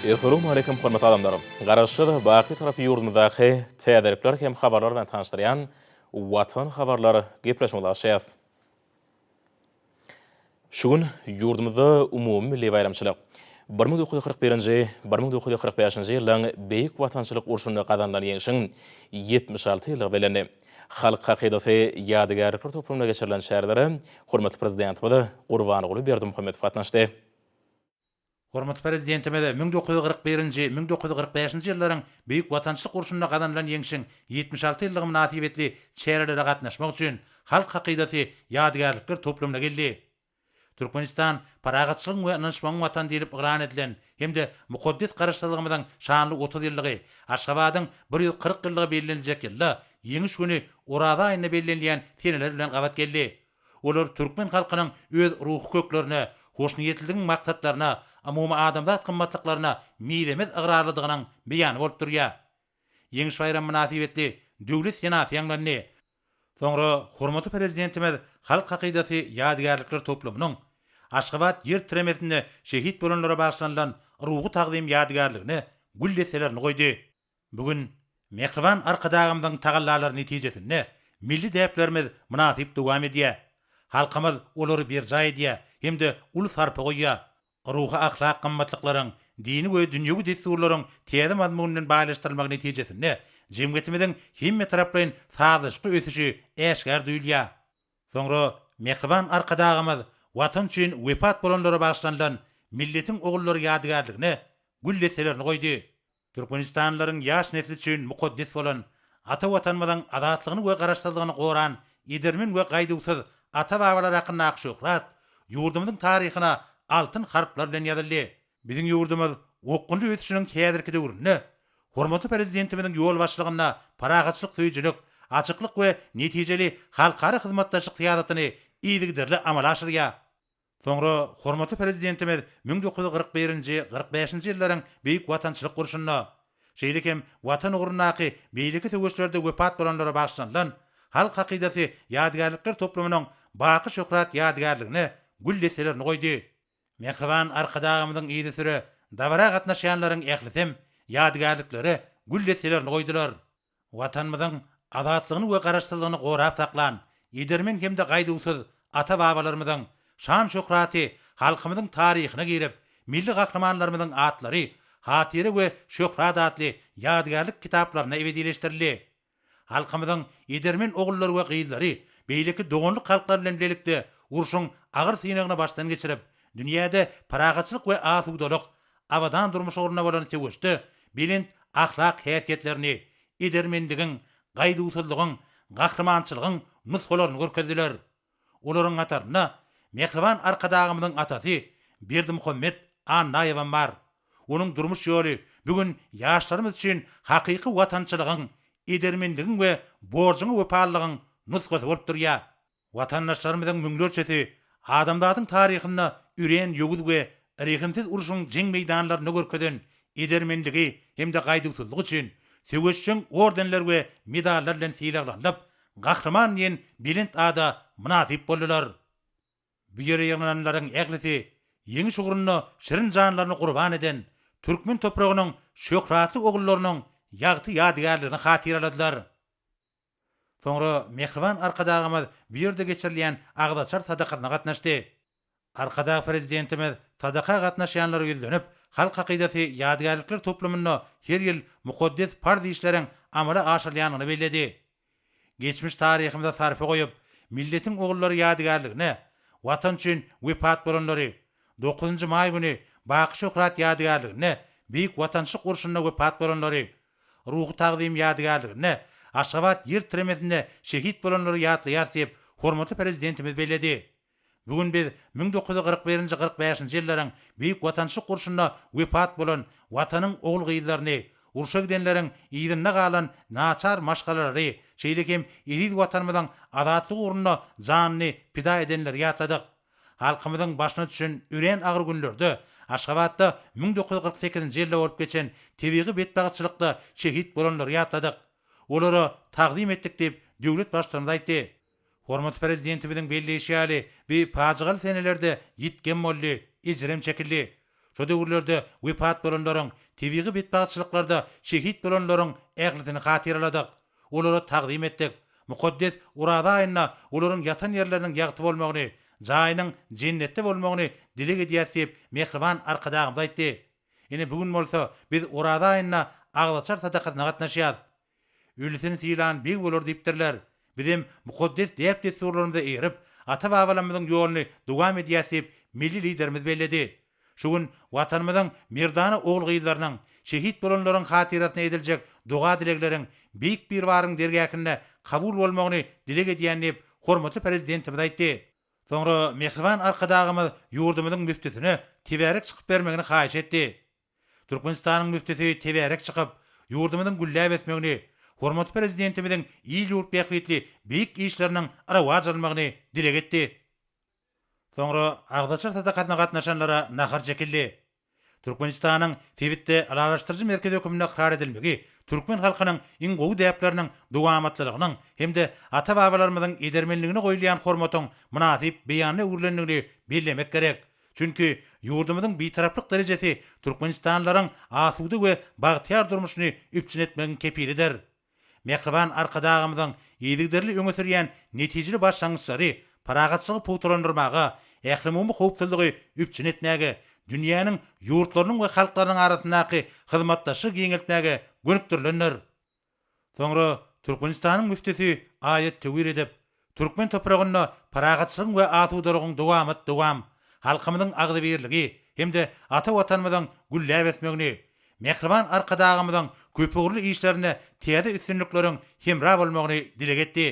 Essalawmaleýkim hormatly adamlar! Garaşsyz, baky tarapy ýurdumyzdaky täzelikler hem habarlar bilen tanyşdyrýan Watan habarlar gepleşigimizi açýas. Şu gün ýurdumyzda umumy milli baýramçylyk, 1941-nji, 1945-nji ýyllaryň Beýik Watançylyk urşunda gazanylan Ýeňşiň 76 ýyllygy bellendi. Halk hakydasy ýadygärlikler toplumynda geçirilen çärelere hormatly Prezidentimiz Gurbanguly Berdimuhamedow gatnaşdy. Hormatly Prezidentimiz 1941-nji, 1945-nji ýyllaryň Beýik Watançylyk urşunda gazanylan Ýeňşiň 76 ýyllygy mynasybetli çärelere gatnaşmak üçin Halk hakydasy ýadygärlikler toplumyna geldi. Türkmenistan parahatçylygyň we ynanyşmagyň Watany diýlip yglan edilen hem-de mukaddes Garaşsyzlygymyzyň şanly 30 ýyllygy, Aşgabadyň 140 ýyllygy belleniljek ýylda Ýeňiş güni Oraza aýynda bellenilýän seneler bilen gabat geldi. Olar türkmen halkynyň öz ruhy köklerine, hoşniýetliligiň maksatlaryna, umumyadamzat gymmatlyklaryna mizemez ygrarlydygynyň beýany bolup durýar. Ýeňiş baýramy mynasybetli Döwlet senasy ýaňlandy. Soňra hormatly Prezidentimiz Halk hakydasy ýadygärlikler toplumynyň Aşgabat ýer titremesinde şehit bolanlara bagyşlanylan Ruhy tagzym ýadygärligine gül desselerini goýdy. Bu gün mähriban Arkadagymyzyň tagallalary netijesinde milli däplerimiz mynasyp dowam edýär. Halkymyz olary berjaý edýär hem-de uly sarpa goýýar. Ruhy-ahlak gymmatlyklaryň, dini we dünýewi dessurlaryň täze mazmun bilen baýlaşdyrylmagy netijesinde jemgyýetimiziň hemmetaraplaýyn sazlaşykly ösüşi äşgär duýulýar. Soňra mähriban Arkadagymyz Watan üçin wepat bolanlara bagyşlanylan Milletiň ogullary ýadygärligine gül desselerini goýdy. Türkmenistanlylaryň ýaş nesli üçin mukaddes bolan ata Watanymyzyň azatlygyny we garaşsyzlygyny goran edermen we gaýduwsyz ata-babalar hakyndaky şöhrat ýurdumyzyň taryhyna altyn harplar bilen ýazyldy. Biziň ýurdumyz okgunly ösüşiniň häzirki döwründe hormatly Prezidentimiziň ýolbaşçylygynda parahatçylyk söýüjilik, açyklyk we netijeli halkara hyzmatdaşlyk syýasatyny yzygiderli amala aşyrýar. Soňra hormatly Prezidentimiz 1941-nji, 45-nji ýyllaryň Beýik Watançylyk urşunda, şeýle hem Watan ugrundaky beýleki söweşlerde wepat bolanlara bagyşlanylan Halk hakydasy ýadygärlikler toplumynyň Baky şöhrat ýadygärligine gül desselerini goýdy. Mähriban Arkadagymyzyň yzysüre dabara gatnaşýanlaryň ählisem ýadygärliklere gül desselerini goýdular. Watanymyzyň azatlygyny we garaşsyzlygyny gorap saklan, edermen hem-de gaýduwsyz ata-babalarymyzyň şan-şöhraty halkymyzyň taryhyna girip, milli gahrymanlarymyzyň atlary Hatyra we şöhrat atly ýadygärlik kitaplarynda ebedileşdirildi. Halkymyzyň edermen ogullary we gyzlary beýleki doganlyk halklar bilen bilelikde urşuň agyr synagyny başdan geçirip, dünýäde parahatçylyk we asudalyk, abadan durmuş ugrunda bolan söweşde belent ahlak häsiýetlerini, edermenligiň, gaýduwsyzlygyň, gahrymançylygyň nusgalaryny görkezdiler. Olaryň hatarynda mähriban Arkadagymyzyň atasy Berdimuhamet Annaýewem bar. Onuň durmuş ýoly bu gün ýaşlarymyz üçin hakyky watançylygyň, edermenligiň we borjuňa wepalylygyň nusgasy bolup durýar. Watandaşlarymyzyň müňlerçesi adamzadyň taryhynda örän ýowuz we rehimsiz urşuň jeň meýdanlarynda görkezen edermenligi hem-de gaýduwsyzlygy üçin söweşjeň ordenler we medallar bilen sylaglanylyp, Gahryman diýen belent ada mynasyp boldular. Bu ýere ýygnananlaryň ählisi Ýeňiş ugrunda şirin janlaryny gurban eden türkmen topragynyň şöhratly ogullarynyň ýagty ýadygärligini hatyraladylar. Soňra mähriban Arkadagymyz bu ýerde geçirilýän agzaçar sadakasyna gatnaşdy. Arkadag Prezidentimiz sadaka gatnaşýanlara ýüzlenip, Halk hakydasy ýadygärlikler toplumynda her ýyl mukaddes parz işleriň amala aşyrylýandygyny belledi. Geçmiş taryhymyza sarpa goýup, Milletiň ogullary ýadygärligine Watan üçin wepat bolanlary, Dokuzynjy maý güni Baky şöhrat ýadygärliginde Beýik Watançylyk urşunda wepat bolanlary, Ruhy tagzym ýadygärliginde Aşgabat ýer titremesinde şehit bolanlary ýatlaýarys diýip, hormatly Prezidentimiz belledi. Bu gün biz 1941-nji, 45-nji ýyllaryň Beýik Watançylyk urşunda wepat bolan Watanyň ogul-gyzlaryny, urşa gidenleriň yzynda galan naçar maşgalalary, şeýle hem eziz Watanymyzyň azatlygy ugrunda janyny pida edenleri ýatladyk. Halkymyzyň başyna düşen örän agyr günlerde Aşgabatda 1948-nji ýylda bolup geçen tebigy betbagtçylykda şehit bolanlary ýatladyk. Olara tagzym etdik diýip, döwlet Baştutanymyz aýtdy. Hormatly Prezidentimiziň belleýşi ýaly, bi pajygaly senelerde ýitgem boldy, ejirem çekildi. Şo döwürlerde wepat bolanlaryň, tebigy betbagtçylyklarda şehit bolanlaryň ählisini hatyraladyk. Olara tagzym etdik. Mukaddes Oraza aýynda olaryň ýatan ýerleriniň ýagty bolmagyny, jaýynyň jennetde bolmagyny dileg edýäs diýip, mähriban Arkadagymyz aýtdy. Ine, bu gün bolsa biz Oraza aýynda agzaçar sadakasyna gatnaşýas. Ölüsini sylan beg bolar diýipdirler. Bizem mukaddes däp-dessurlarymyza eýerip, ata-babalarymyzyň ýoluny dowam edýäs diýip, milli Liderimiz belledi. Şu gün Watanymyzyň merdana ogul-gyzlarynyň, şehit bolanlaryň hatyrasyna ediljek doga-dilegleriň Beýik Biribaryň dergähinde kabul bolmagyny dileg edýän diýip, hormatly Prezidentimiz aýtdy. Soňra mähriban Arkadagymyz ýurdumyzyň müftüsine tebärek çykyp bermegini haýyş etdi. Türkmenistanyň müftüsi tebärek çykyp, ýurdumyzyň gülläp ösmegini, hormatly Prezidentimiziň il-ýurt bähbitli beýik işleriniň rowaç almagyny dileg etdi. Soňra agzaçar sadakasyna gatnaşanlara nahar çekildi. Türkmenistanyň sebitde ylalaşdyryjy merkez hökmünde ykrar edilmegi türkmen halkynyň iň gowy däpleriniň dowamatlylygynyň hem-de ata-babalarymyzyň edermenligine goýulýan hormatyň mynasyp beýanyna öwrülendigini bellemek gerek. Çünki ýurdumyzyň Bitaraplyk derejesi türkmenistanlylaryň asuda we bagtyýar durmuşyny üpjün etmegiň kepilidir. Mähriban Arkadagymyzyň yzygiderli öňe sürýän netijeli başlangyçlary parahatçylygy pugtalandyrmaga, ählumumy howpsuzlygy üpjün etmäge, dünýäniň ýurtlarynyň we halklarynyň arasyndaky hyzmatdaşlygy giňeltmäge gönükdirilendir. Soňra Türkmenistanyň müftüsi aýat-töwir edip, Türkmen topragynda parahatçylygyň we asudalygyň dowamat-dowam, halkymyzyň agzybirligi hem-de ata Watanymyzyň gülläp ösmegini, mähriban Arkadagymyzyň köpugurly işlerinde täze üstünlikleriň hemra bolmagyny dileg etdi.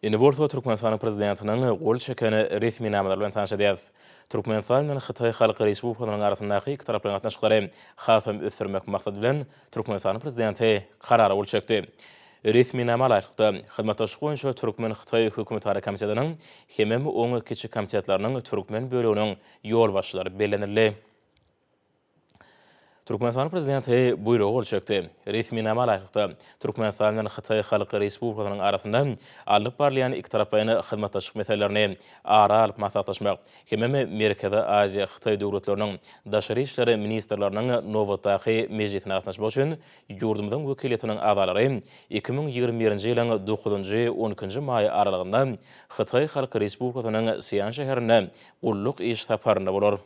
Indi bolsa Türkmenistanyň Prezidentiniň gol çeken resminamalary bilen tanyş edýäris. Türkmenistan bilen Hytaý Halk Respublikasynyň arasyndaky ikitaraplaýyn gatnaşyklary hasam ösdürmek maksady bilen, Türkmenistanyň Prezidenti Karara gol çekdi. Resminama laýyklykda, hyzmatdaşlyk boýunça türkmen-hytaý hökümetara komitetiniň hemem oň kiçi komitetleriniň türkmen böleginiň ýolbaşçylary bellenildi. Türkmenistanyň Prezidenti Buýruga gol çekdi. Resminama laýyklykda, Türkmenistan bilen Hytaý Halk Respublikasynyň arasynda alnyp barylýan ikitaraplaýyn hyzmatdaşlyk meselelerini ara alyp maslahatlaşmak hemem Merkezi Aziýa, Hytaý döwletleriniň daşary işler ministrleriniň nobatdaky mejlisine gatnaşmak üçin ýurdumyzyň wekiliýetiniň agzalary 2021-nji ýylyň dokuzynjy, on ikinji maýy aralygynda Hytaý Halk Respublikasynyň Sian şäherinde gulluk iş saparynda bolar.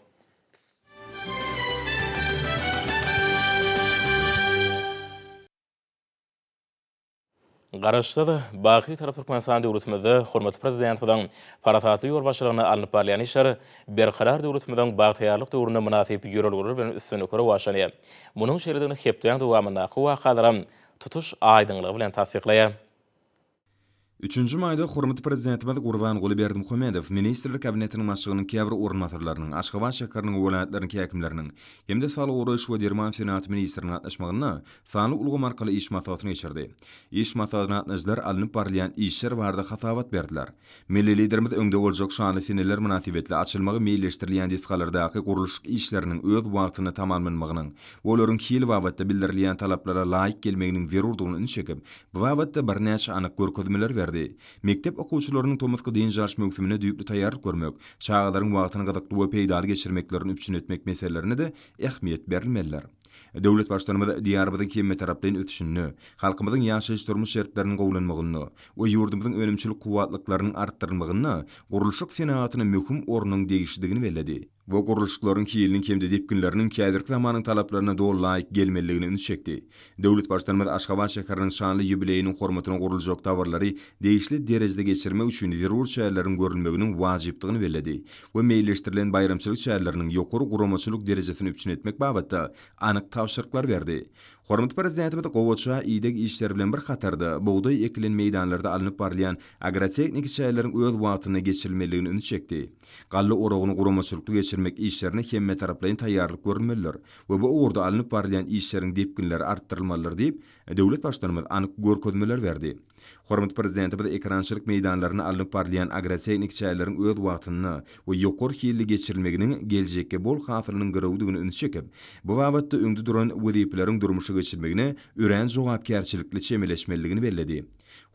Garaşsyz, baky Bitarap Türkmenistan döwletimizde hormatly Prezidentimiziň parasatly ýolbaşçylygynda alnyp barylýan işler Berkarar döwletimiziň bagtyýarlyk döwründe mynasyp ýörelgeler bilen üstünlikli rowaçlanýar. Munuň şeýledigini hepdäň dowamyndaky wakalaram tutuş aýdyňlygy bilen tassyklaýar. Üçünji maýda hormatly Prezidentimiz Gurbanguly Berdimuhamedow Ministrler Kabinetiniň Başlygynyň käbir orunbasarlarynyň, Aşgabat şäheriniň we welaýatlarynyň häkimleriniň hem-de Saglygy goraýyş we derman senagaty ministriniň gatnaşmagynda sanly ulgam arkaly iş maslahatyny geçirdi. Iş maslahatyna gatnaşyjylar alnyp barylýan işler barada hasabat berdiler. Milli Liderimiz öňde boljak şanly seneler mynasybetli açylmagy meýilleşdirilýän desgalardaky gurluşyk işleriniň öz wagtynda tamamlanmagynyň we olaryň hil babatda bildirilýän talaplara laýyk gelmeginiň zerurdygyna üns çekip, bu babatda birnäçe anyk görkezmeleri berdi. Mekdep okuwçylarynyň tomusky dynç alyş möwsümine düýpli taýýarlyk görmek, çagalaryň wagtyny gyzykly we peýdaly geçirmeklerini üpjün etmek meselelerine-de ähmiýet berilmelidir. Döwlet Baştutanymyz Diýarymyzyň hemmetaraplaýyn ösüşinde, halkymyzyň ýaşaýyş-durmuş şertleriniň gowulanmagynda we ýurdumyzyň önümçilik kuwwatlyklarynyň artdyrylmagynda gurluşyk senagatyna möhüm ornuň degişlidigini belledi. Bu gurluşyklaryň hiliniň hem-de depginleriniň häzirki zamanyň talaplaryna doly laýyk gelmelidigine üns çekdi. Döwlet Baştutanymyz Aşgabat şäheriniň şanly ýubileýiniň hormatyna guruljak dabaralary degişli derejede geçirmek üçin zerur çäreleriň görülmeginiň wajypdygyny belledi we meýilleşdirilen baýramçylyk çäreleriniň ýokary guramaçylyk derejesini üpjün etmek babatda anyk tabşyryklary berdi. Hormatly Prezidentimiz gowaça ideg işleri bilen bir hatarda, bugdaý ekilen meýdanlarda alnyp barylýan agrotehniki çäreleriň öz wagtynda geçirilmelidigine üns çekdi. Galla oragyny guramaçylykly geçirmek işlerine hemmetaraplaýyn taýýarlyk görülmelidir we bu ugurda alnyp barylýan işleriň depginleri artdyrylmalydyr diýip, döwlet Baştutanymyz anyk görkezmeleri berdi. Hormatly Prezidentimiz ekerançylyk meýdanlarynda alnyp barylýan agrotehniki çäreleriň öz wagtynda we ýokary hilli geçirilmeginiň geljekki bol hasylynyň girewidigine üns çekip, bu babatda öňde duran wezipeleriň durmuşa geçirilmegine örän jogapkärçilikli çemeleşmelidigini belledi.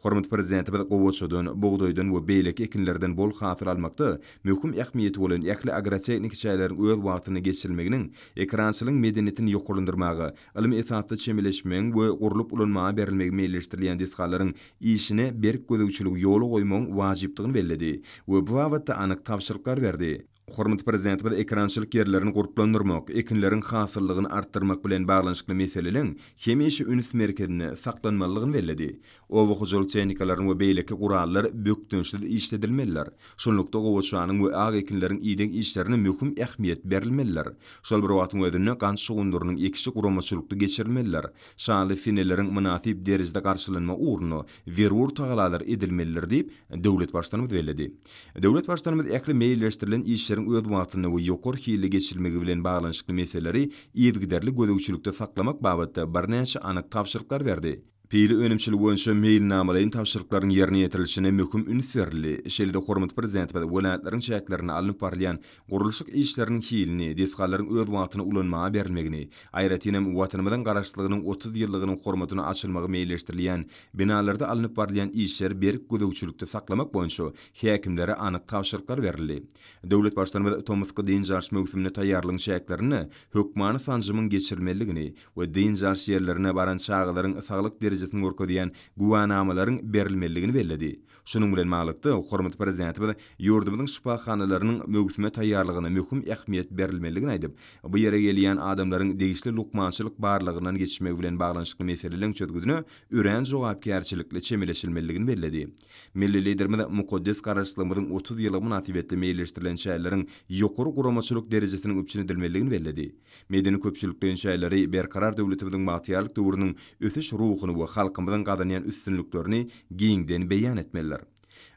Hormatly Prezidentimiz gowaçadan, bugdaýdan we beýleki ekinlerden bol hasyl almakda möhüm ähmiýeti bolan ähli agrotehniki çäreleriň öz wagtynda geçirilmeginiň ekerançylygyň medeniýetini ýokarlandyrmaga, ylmy esasda çemeleşmegiň we gurlup ulanmaga berilmegi meýilleşdirilýän desgalaryň işine berk gözegçiligi ýola goýmagyň wajypdygyny belledi we bu babatda anyk tabşyryklar berdi. Hormatly Prezidentimiz ekerançylyk ýerlerini gurplandyrmak, ekinleriň hasyllylygyny artdyrmak bilen baglanyşykly meseleleň hemişe üns merkezinde saklanmalydygyny belledi. Oba hojalyk tehnikalaryny we beýleki gurallar bökdençsiz işledilmelidir. Şunlukda, gowaçanyň we ak ekinleriň ideg işlerine möhüm ähmiýet berilmelidir. Şol bir wagtyň özünde gant şugundyrynyň ekişi guramaçylykly geçirilmelidir. Şanly seneleriň mynasyp derejede garşylanmagy ugrunda zerur tagalalar edilmelidir diýip, döwlet Baştutanymyz belledi. Döwlet Baştutanymyz ähli meýilleşdirilen işleriň öz wagtynda we ýokary hilli geçirilmegi bilen baglanyşykly meseleleri yzygiderli gözegçilikde saklamak babatda birnäçe anyk tabşyryklar berdi. Pile önümçiligi boýunça meýilnamalaýyn tabşyryklaryň ýerine ýetirilişine möhüm üns berildi. Şeýle-de hormatly Prezidentimiz welaýatlaryň çäklerinde alnyp barylýan gurluşyk işleriniň hilini, desgalaryň öz wagtynda ulanmaga berilmegini, aýratyn hem Watanymyzyň Garaşsyzlygynyň 30 ýyllygynyň hormatyna açylmagy meýilleşdirilýän binalarda alnyp barylýan işleri berk gözegçilikde saklamak boýunça häkimlere anyk tabşyryklar berildi. Döwlet Baştutanymyz tomusky dynç alyş möwsümine taýýarlygyň çäklerinde hökmany sanjymyň geçirilmelidigini we dynç alyş ýerlerine baran çagalaryň saglyk derejesini görkezýän güwänamalaryň berilmelidigini belledi. Şunuň bilen baglylykda, hormatly Prezidentimiz ýurdumyzyň şypahanalarynyň möwsüme taýýarlygyna möhüm ähmiýet berilmelidigini aýdyp, bu ýere gelýän adamlaryň degişli lukmançylyk barlagyndan geçmegi bilen baglanyşykly meseleleriň çözgüdine örän jogapkärçilikli çemeleşilmelidigini belledi. Milli Liderimiz mukaddes Garaşsyzlygymyzyň 30 ýyllygy mynasybetli meýilleşdirilen çäreleriň ýokary guramaçylyk derejesiniň üpjün edilmelidigini belledi. Medeni-köpçülikleýin çäreleri Berkarar döwletimiziň bagtyýarlyk döwrüniň ösüş ruhuny we halkymyzyň gazanýan üstünliklerini giňden beýan etmelidir.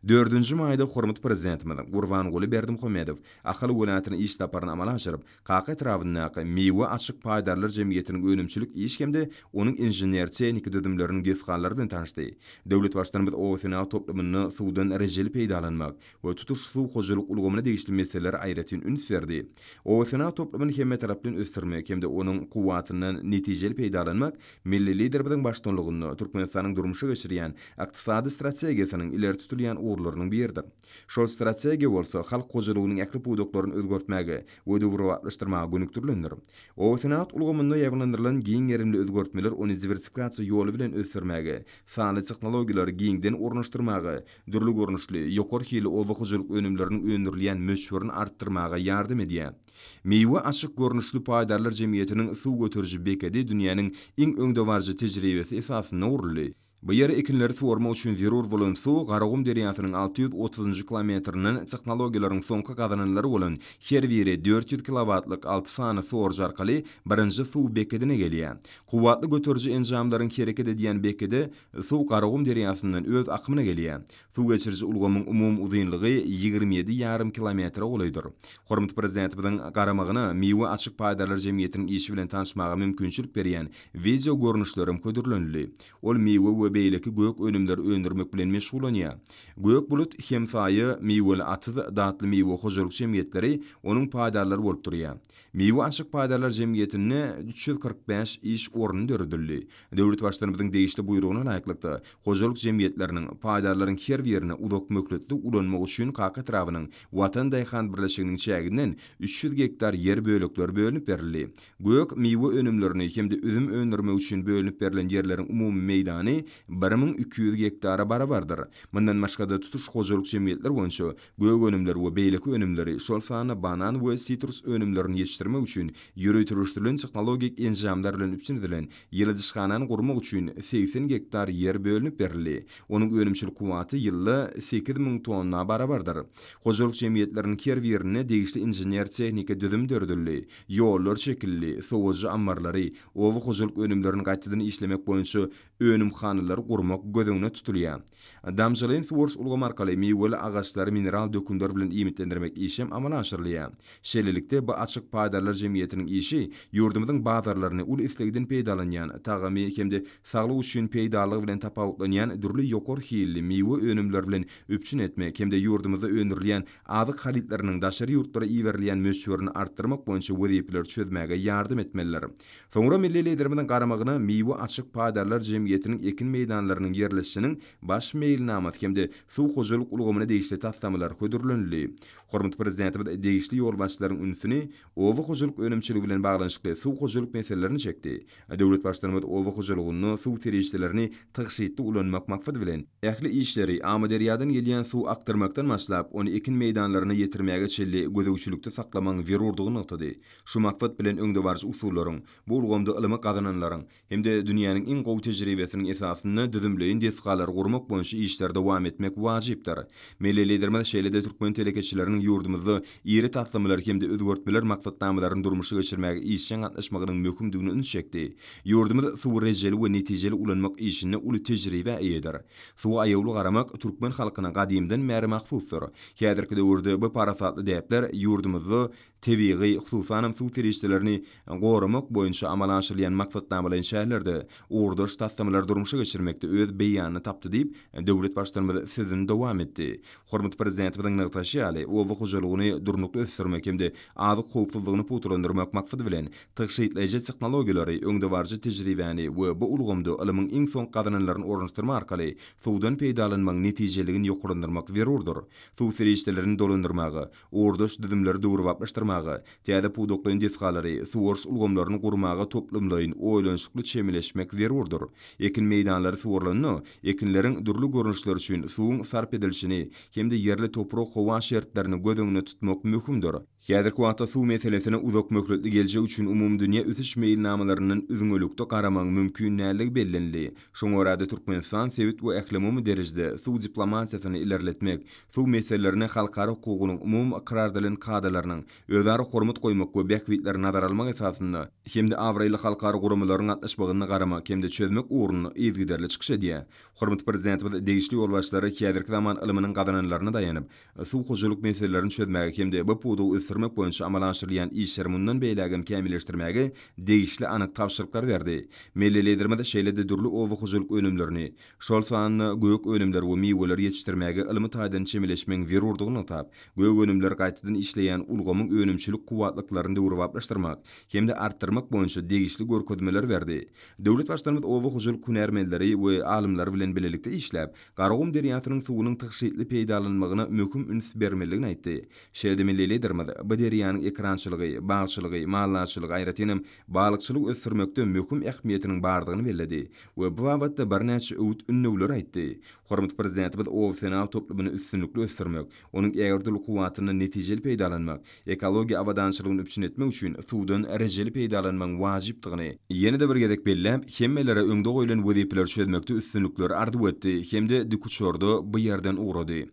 Dördünji maýda hormatly Prezidentimiz Gurbanguly Berdimuhamedow Ahal welaýatyna iş saparyny amala aşyryp, Kaka etrabyndaky Miwe açyk paýdarlar jemgyýetiniň önümçilik iş hem-de onuň inžener-tehniki düzümleriniň desgalary bilen tanyşdy. Döwlet Baştutanymyz obasenagat toplumynda suwdan rejeli peýdalanmak, we tutuş suw hojalyk ulgamyna degişli meselelere aýratyn üns berdi. Obasenagat toplumyny hemmetaraplaýyn ösdürmek hem-de onuň kuwwatyndan netijeli peýdalanmak milli Liderimiziň baştutanlygynda Türkmenistanyň durmuşa geçirýän ykdysady strategiýasynyň ileri tutulýan ugurlarynyň biridir. Şol strategiýa bolsa halk hojalygynyň ähli pudaklaryny özgertmäge we döwrebaplaşdyrmaga gönükdirilendir. Obasenagat ulgamynda ýaýbaňlandyrylan giň gerimli özgertmeler ony diwersifikasiýa ýoly bilen ösdürmäge, sanly tehnologiýalary giňden ornaşdyrmaga, dürli görnüşli, ýokary hilli oba hojalyk önümleriniň öndürilýän möçberini artdyrmaga ýardam edýär. Miwe açyk görnüşli paýdarlar jemgyýetiniň suw göteriji bekedi dünýäniň iň öňdebaryjy tejribesi esasynda guruldy. Bu ýere ekinleri suwarmak üçin zerur bolan suw Garagum derýasynyň 630-njy kilometrinden tehnologiýalaryň soňky gazananlary bolan her biri 400 kilowatlyk alty sany sorujy arkaly birinji suw bekedine gelýär. Kuwwatly göteriji enjamlaryň hereket edýän bekedi Suw Garagum derýasyndan öz akymyna gelýär. Suw geçiriji ulgamyň umumy uzynlygy 27 ýarym kilometre golaýdyr. Hormatly Prezidentimiziň garamagyna Miwe açyk paýdarlar jemgyýetiniň işi bilen tanyşmaga mümkinçilik berýän wideo görnüşlerem hödürlenildi. Ol miwe we beýleki gök önümleri öndürmek bilen meşgullanýar. Gök bulut, Hemsaýa, Miweli atyz, Datly miwe hojalyk jemgyýetleri onuň paýdarlary bolup durýar. Miwe açyk paýdarlar jemgyýetinde 345 iş orny döredildi. Döwlet Baştutanymyzyň degişli Buýrugyna laýyklykda, hojalyk jemgyýetleriniň, paýdarlaryň her birine uzak möhletli ulanmak üçin Kaka etrabynyň Watan daýhan birleşiginiň çäginden 300 gektar ýer bölekleri bölünip berildi. Gök, miwe önümlerini hem-de üzüm öndürmek üçin bölünip berlen ýerleriň umumy meýdany 1200 gektara barabardyr. Mundan başga-da, tutuş hojalyk jemgyýetler boýunça Gök önümleri we beýleki önümleri, şol sanda banan we sitrus önümlerini ýetişdirmek üçin ýöriteleşdirilen tehnologik enjamlar bilen üpjün edilen ýyladyşhanany gurmak üçin 80 gektar ýer bölünip berildi. Onuň önümçilik kuwwaty ýylda 8000 tonna barabardyr. Hojalyk jemgyýetleriniň her birinde degişli inžener-tehniki düzüm döredildi, ýollar çekildi, sowadyjy ammarlary, oba hojalyk önümlerini gaýtadan işlemek boýunça önümhanalary gurmak göz öňünde tutulýar. Damjalaýyn suwaryş ulgamy arkaly miweli agaçlary mineral dökünler bilen iýmitlendirmek işi hem amala aşyrylýar. Şeýlelikde, bu açyk paýdarlar jemgyýetiniň işi ýurdumyzyň bazarlaryny uly islegden peýdalanýan, tagamy hem-de saglyk üçin peýdalygy bilen tapawutlanýan dürli ýokary hilli miwe önümleri bilen üpjün etmek hem-de ýurdumyzda öndürilýän azyk harytlarynyň daşary ýurtlara iberilýän möçberini artdyrmak boýunça wezipeleri çözmäge ýardam etmelidir. Soňra milli Liderimiziň garamagyna Miwe açyk paýdarlar jemgyýetiniň ekin meýdanlarynda. meýdanlarynyň ýerleşişiniň baş meýilnamasy hem-de suw hojalyk ulgamyna degişli taslamalar hödürlenildi. Hormatly Prezidentimiz degişli ýolbaşçylaryň ünsüni oba hojalyk önümçiligi bilen baglanyşykly suw hojalyk meselelerine çekdi. Döwlet Baştutanymyz oba hojalygynda suw serişdelerini tygşytly ulanmak maksady bilen, ähli işleri Amyderýadan gelýän suw akdyrmakdan başlap, ony ekin meýdanlaryna ýetirmäge çenli gözegçilikde saklamagyň zerurdygyny nygtady. Şu maksat bilen öňdebaryjy usullaryň, bu ulgamda ylmy gazananlaryň hem-de dünýäniň iň gowy tejribesiniň esasynda düzümleýin desgalary gurmak boýunça işleri dowam etmek wajypdyr. Milli Liderimiz şeýle-de türkmen telekeçileriniň ýurdumyzda iri taslamalary hem-de özgertmeler maksatnamalaryny durmuşa geçirmäge işjeň gatnaşmagynyň möhümdigine üns çekdi. Ýurdumyz suwy rejeli we netijeli ulanmak işinde uly tejribä eýedir. Suwa aýawly garamak türkmen halkyna gadymdan bäri mahsusdyr. Häzirki döwürde bu parasatly däpler ýurdumyzda Tebigy, hususanam suw serişdelerini goramak boýunça amala aşyrylýan maksatnamalaýyn çärelerde, ugurdaş taslamalary durmuşa geçirmekde öz beýanyny tapdy diýip, döwlet Baştutanymyz sözüni dowam etdi. Hormatly Prezidentimiziň nygtaşy ýaly, oba hojalygyny durnukly ösdürmek hem-de azyk howpsuzlygyny pugtalandyrmak maksady bilen, tygşytlaýjy tehnologiýalary, öňdebaryjy tejribäni we bu ulgamda ylmyň iň soňky gazananlaryny ornaşdyrmak arkaly suwdan peýdalanmagyň netijeliligini ýokarlandyrmak zerurdyr. Suw serişdelerini dolandyrmaga, ugurdaş düzümleri döwrebaplaşdyrmaga, täze pudaklaýyn desgalary, suwaryş ulgamlaryny gurmaga toplumlaýyn, oýlanyşykly çemeleşmek zerurdyr. Ekin meýdanlary suwarylanda, ekinleriň dürli görnüşleri üçin suwuň sarp edilişini hem-de ýerli toprak-howa şertlerini göz öňünde tutmak möhümdir. Häzirki wagtda suw meselesine uzak möhletli geljek üçin umumydünýä ösüş meýilnamalaryndan üzňelikde garamagyň mümkin däldigi bellenildi. Şoňa görä-de, Türkmenistan sebit we ählumumy derejede suw diplomatiýasyny ilerletmek, Suw meselelerine halkara hukugynyň umumy ykrar edilen kadalarynyň, özara hormat goýmak we bähbitleri nazara almak esasynda hem-de abraýly halkara guramalaryň gatnaşmagynda garamak hem-de çözmek ugrunda yzygiderli çykyş edýär. Hormatly Prezidentimiz degişli ýolbaşçylara häzirki zaman ylmynyň gazananlaryna daýanyp, suw hojalyk meselelerini çözmäge hem-de bu pudagy ösdürmek boýunça amala aşyrylýan işleri mundan beýlägem kämilleşdirmäge degişli anyk tabşyryklary berdi. Milli Liderimiz şeýle-de dürli oba hojalyk önümlerini, Şol sanda gök önümleri we miweleri ýetişdirmäge ylmy taýdan çemeleşmegiň zerurdygyny nygtap, gök önümleri gaýtadan işleýän ulgamyň önümçilik kuwwatlyklaryny döwrebaplaşdyrmak hem-de artdyrmak boýunça degişli görkezmeleri berdi. Döwlet Baştutanymyz oba hojalyk hünärmenleri we alymlary bilen bilelikde işläp, Garagum derýasynyň suwunyň tygşytly peýdalanylmagyna möhüm üns bermelidigini aýtdy. Şeýle-de milli Liderimiz bu derýanyň ekerançylygy, bagçylygy, maldarçylygy, aýratynam, balykçylygy ösdürmekde möhüm ähmiýetiniň bardygyny belledi. We bu babatda birnäçe öwüt-ündewleri aýtdy. Hormatly Prezidentimiz oba-senagat toplumyny üstünlikli ösdürmek, onuň ägirt uly kuwwatyndan netijeli peýdalanmak, ekologiýa abadançylygyny üpjün etmek üçin suwdan rejeli peýdalanmagyň wajypdygyny ýene-de bir gezek belläp, hemmelere öňde goýlan wezipeleri çözmekde üstünlikleri arzuw etdi hem-de dikuçarda bu ýerden ugrady.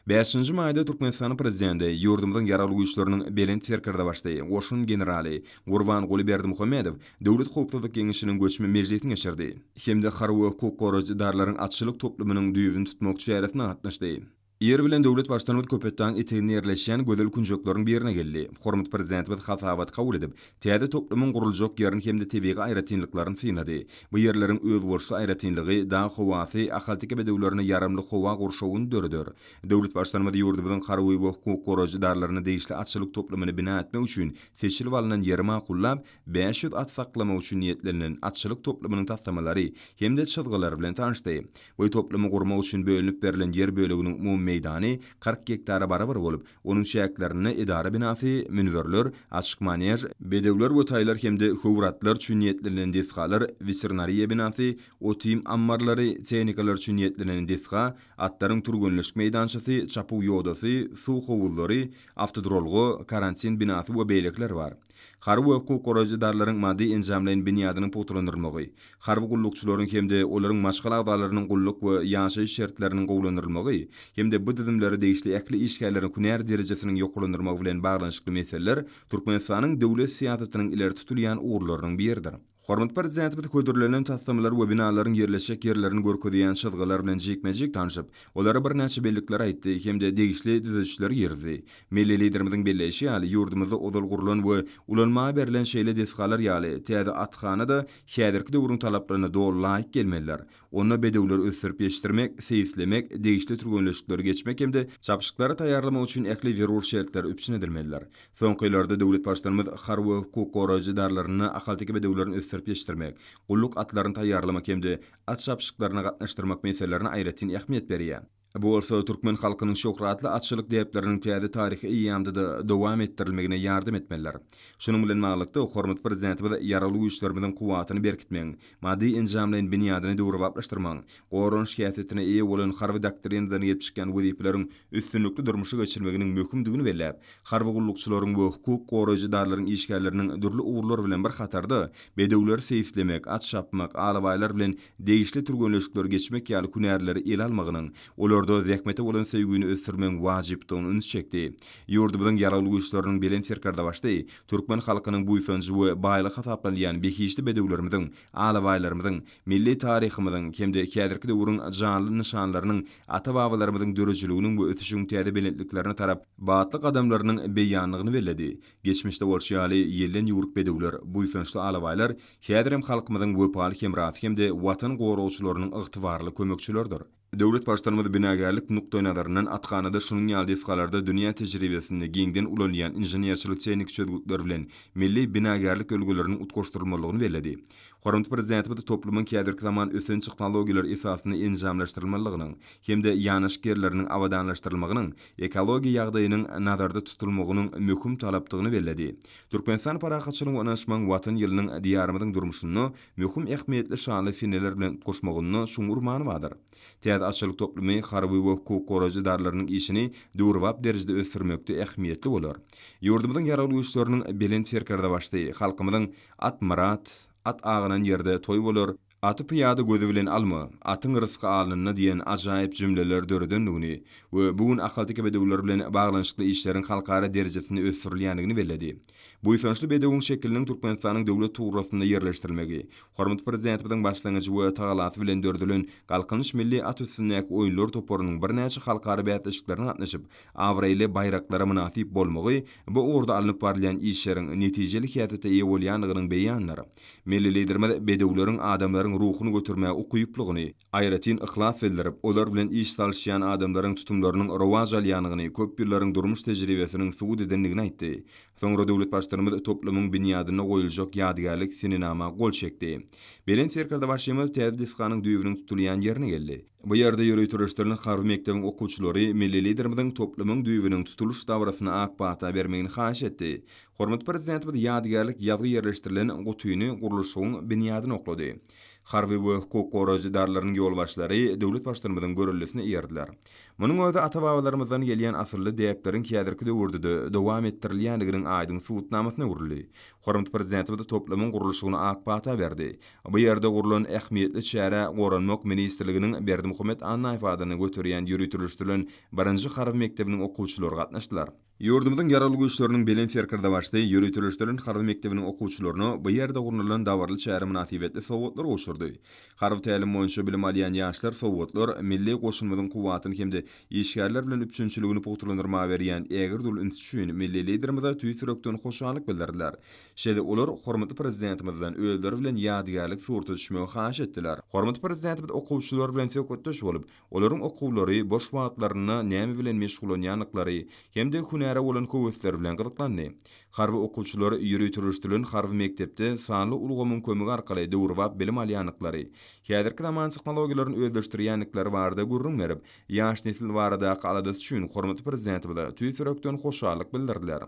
Bäşinji maýda Türkmenistanyň Prezidenti, ýurdumyzyň Ýaragly Güýçleriniň Belent Serkerdebaşysy, goşun generaly Gurbanguly Berdimuhamedow Döwlet howpsuzlyk geňeşiniň göçme mejlisini geçirdi hem-de harby we hukuk goraýjy edaralaryň atçylyk toplumynyň düýbüni tutmak çäresine gatnaşdy. Ir bilen döwlet Baştutanymyz Köpetdagyň eteginde ýerleşýän gözel künjekleriň birine geldi. Hormatly Prezidentimiz hasabat kabul edip, täze toplumyň guruljak ýerini hem-de tebigy aýratynlyklaryny synlady. Bu ýerleriň özboluşly aýratynlygy, dag howasy ahalteke bedewlerine ýaramly howa gurşawyny döreder. Döwlet Baştutanymyz ýurdumyzyň harby we hukuk goraýjy edaralaryna degişli atçylyk toplumyny bina etmek üçin seçilip alnan ýeri makullap, 500 at saklamak üçin niýetlenilen atçylyk toplumynyň taslamalary hem-de çyzgylary bilen tanyşdy. Bu toplumy gurmak üçin bölünip berlen ýer böleginiň umumy meýdany 40 gektara barabar bolup, Onuň çäklerinde edara binasy, münberler, açyk manež, bedewler we taýlar hem-de höwür atlar üçin niýetlenilen desgalar, weterinariýa binasy, ot-iým ammarlary, tehnikalar üçin niýetlenen desga, atlaryň türgenleşik meýdançasy, çapuw ýodasy, suw howuzlary, awtoduralga, karantin binasy we beýlekiler bar. Harby we hukuk goraýjy edaralaryň maddy-enjamlaýyn binýadynyň pugtalandyrylmagy, harby gullukçylaryň hem-de olaryň maşgala agzalarynyň gulluk we ýaşaýyş şertleriniň gowulandyrylmagy hem-de bu düzümlere degişli ähli işgärleriň hünär derejesiniň ýokarlandyrylmagy bilen baglanyşykly meseleler Türkmenistanyň döwlet syýasatynyň ileri tutulýan ugurlarynyň biridir. Hormatly Prezidentimiz hödürlenen taslamalar we binalaryň ýerleşjek ýerlerini görkezýän çyzgylar bilen jikme-jik tanşyp, olara birnäçe bellikleri aýtdy hem-de degişli düzedişleri girizdi. Milli Liderimiziň belleýşi ýaly, ýurdumyzda ozal gurlan we ulanmaga berlen şeýle desgalar ýaly, täze athana-da häzirki döwrüň talaplaryna doly laýyk gelmelidir. Onda bedewleri ösdürip ýetişdirmek, seýislemek, degişli türgenleşikleri geçmek hem-de çapyşyklara taýýarlamak üçin ähli zerur şertler üpjün edilmelidir. Soňky ýyllarda döwlet Baştutanymyz harby we hukuk goraýjy edaralarynda ahalteke bedewlerini ösdürmek. ösdürip ýetişdirmek, gulluk atlaryny taýýarlamak hem-de at çapyşyklaryna gatnaşdyrmak meselelerine aýratyn ähmiýet berýär. Bu bolsa türkmen halkynyň şöhratly atçylyk däpleriniň täze taryhy eýýamda-da dowam etdirilmegine ýardam etmelidir. Şunuň bilen baglylykda, hormatly Prezidentimiz Ýaragly Güýçlerimiziň kuwwatyny berkitmegiň, maddy-enjamlaýyn binýadyny döwrebaplaşdyrmagyň, goranyş häsiýetine eýe bolan harby doktrinadan gelip çykýan wezipeleriň üstünlikli durmuşa geçirilmeginiň möhümdigini belläp, harby gullukçylaryň we hukuk goraýjy edaralaryň işgärleriniň dürli ugurlar bilen bir hatarda, bedewleri seýislemek, at çapmak, alabaýlar bilen degişli türgenleşikleri geçmek ýaly hünärleri ele almagynyň, olarda zähmete bolan söýgüni ösdürmegiň wajypdygyna üns çekdi. Ýurdumyzyň Ýaragly Güýçleriniň Belent Serkerdebaşy türkmen halkynyň buýsanjy we baýlygy hasaplanylýan behişdi bedewlerimiziň, alabaýlarymyzyň, milli taryhymyzyň hem-de häzirki döwrüň janly nyşanlarynyň ata-babalarymyzyň döredijiliginiň we ösüşiň täze belentliklerine tarap batly gadamlarynyň beýanydygyny belledi. Geçmişde bolşy ýaly, ýelden ýüwrük bedewler, buýsançly alabaýlar häzirem halkymyzyň wepaly hemrasy hem-de Watan goragçylarynyň ygtybarly kömekçileridir. Döwlet Baştutanymyz binagärlik nukdaýnazaryndan athanada şunuň ýaly desgalarda dünýä tejribesinde giňden ulanylýan inženerçilik-tehniki çözgütler bilen milli binagärlik ülňüleriniň utgaşdyrylmalydygyny belledi. Hormatly Prezidentimiz toplumyň häzirki zaman ösen tehnologiýalar esasynda enjamlaşdyrylmalydygynyň hem-de ýanaşyk ýerleriniň abadanlaşdyrylmagynyň ekologiýa ýagdaýynyň nazarda tutulmagynyň möhüm talapdygyny belledi. Türkmenistan Parahatçylygyň we ynanyşmagyň Watan ýylynyň Diýarymyzyň durmuşynda möhüm ähmiýetli şanly seneler bilen utgaşmagynda çuňňur many bardyr. Täze atçylyk toplumy harby we hukuk goraýjy edaralarynyň işini döwrebap derejede ösdürmekde ähmiýetli bolar. Ýurdumyzyň Ýaragly Güýçleriniň Belent Serkerdebaşysy halkymyzyň At myrat, at agynan ýerde toý bolar, Aty pyýada gözi bilen alma, atyň rysky alnynda diýen ajaýyp jümleleri döredendigini we bu gün ahalteke bedewleri bilen baglanyşykly işleriň halkara derejesinde ösdürilýändigini belledi. Buýsançly bedewiň şekiliniň Türkmenistanyň Döwlet tugrasynda ýerleşdirilmegi, hormatly Prezidentimiziň başlangyjy we tagalasy bilen döredilen Galkynyş milli at üstündäki oýunlar toparynyň birnäçe halkara bäsleşiklerine gatnaşyp, abraýly baýraklara mynasyp bolmagy bu ugurda alnyp barylýan işleriň netijeli häsiýete eýe bolýandygynyň beýanydyr. Milli Liderimiz bedewleriň adamlaryň ruhuny götermäge ukyplygyny, aýratyn yhlas bildirip, olar bilen iş salyşýan adamlaryň tutumlarynyň rowaç alýandygyny köp ýyllaryň durmuş tejribesiniň subut edendigini aýtdy. Soňra döwlet Baştutanymyz toplumyň binýadynda goýuljak ýadygärlik senenama gol çekdi. Belent Serkerdebaşymyz täze desganyň düýbüniň tutulýan ýerine geldi. Bu ýerde ýöriteleşdirilen harby mekdebiň okuwçylary milli Liderimiziň toplumyň düýbüniň tutulyş dabarasyna ak pata bermegini haýyş etdi. Hormatly Prezidentimiz ýadygärlik ýazgy ýerleşdirilen gutyny gurluşygyň binýadyna oklady. Harby we hukuk goraýjy edaralarynyň ýolbaşçylary döwlet Baştutanymyzyň göreldesine eýerdiler. Munuň özi ata-babalarymyzdan gelýän asylly däpleriň häzirki döwürde-de dowam etdirilýändiginiň aýdyň subutnamasyna öwrüldi. Hormatly Prezidentimiz toplumyň gurluşygyna ak pata berdi. Bu ýerde gurlan ähmiýetli çärä Goranmak ministrliginiň Berdimuhamet Annaýew adyny göterýän ýöriteleşdirilen birinji harby mekdebiniň okuwçylary gatnaşdylar. Ýurdumyzyň Ýaragly Güýçleriniň Belent Serkerdebaşysy ýöriteleşdirilen harby mekdebiniň okuwçylaryna bu ýerde gurnalan dabaraly çäre mynasybetli sowgatlar gowşurdy. Harby tälim boýunça bilim alýan ýaşlar sowgatlar milli goşunymyzyň kuwwatyny hem-de işgärler bilen üpjünçiligini pugtalandyrmaga berýän ägirt uly ünsi üçin milli Liderimize tüýs ýürekden hoşallyk bildirdiler. Şeýle olar hormatly Prezidentimizden özleri bilen ýadygärlik surata düşmegi haýyş etdiler. Hormatly Prezidentimiz okuwçylar bilen söhbetdeş bolup, olaryň okuwlary, boş wagtlarynda näme bilen meşgullanýandyklary hem-de hünäre bolan höwesleri bilen gyzyklandy. Harby okuwçylar ýöriteleşdirilen harby mekdepde sanly ulgamyň kömegi arkaly döwrebap bilim alýandyklary, häzirki zaman tehnologiýalaryny özleşdirýändikleri barada gürrüň berip, ýaş nesil baradaky aladasy üçin hormatly Prezidentimize tüýs ýürekden hoşallyk bildirdiler.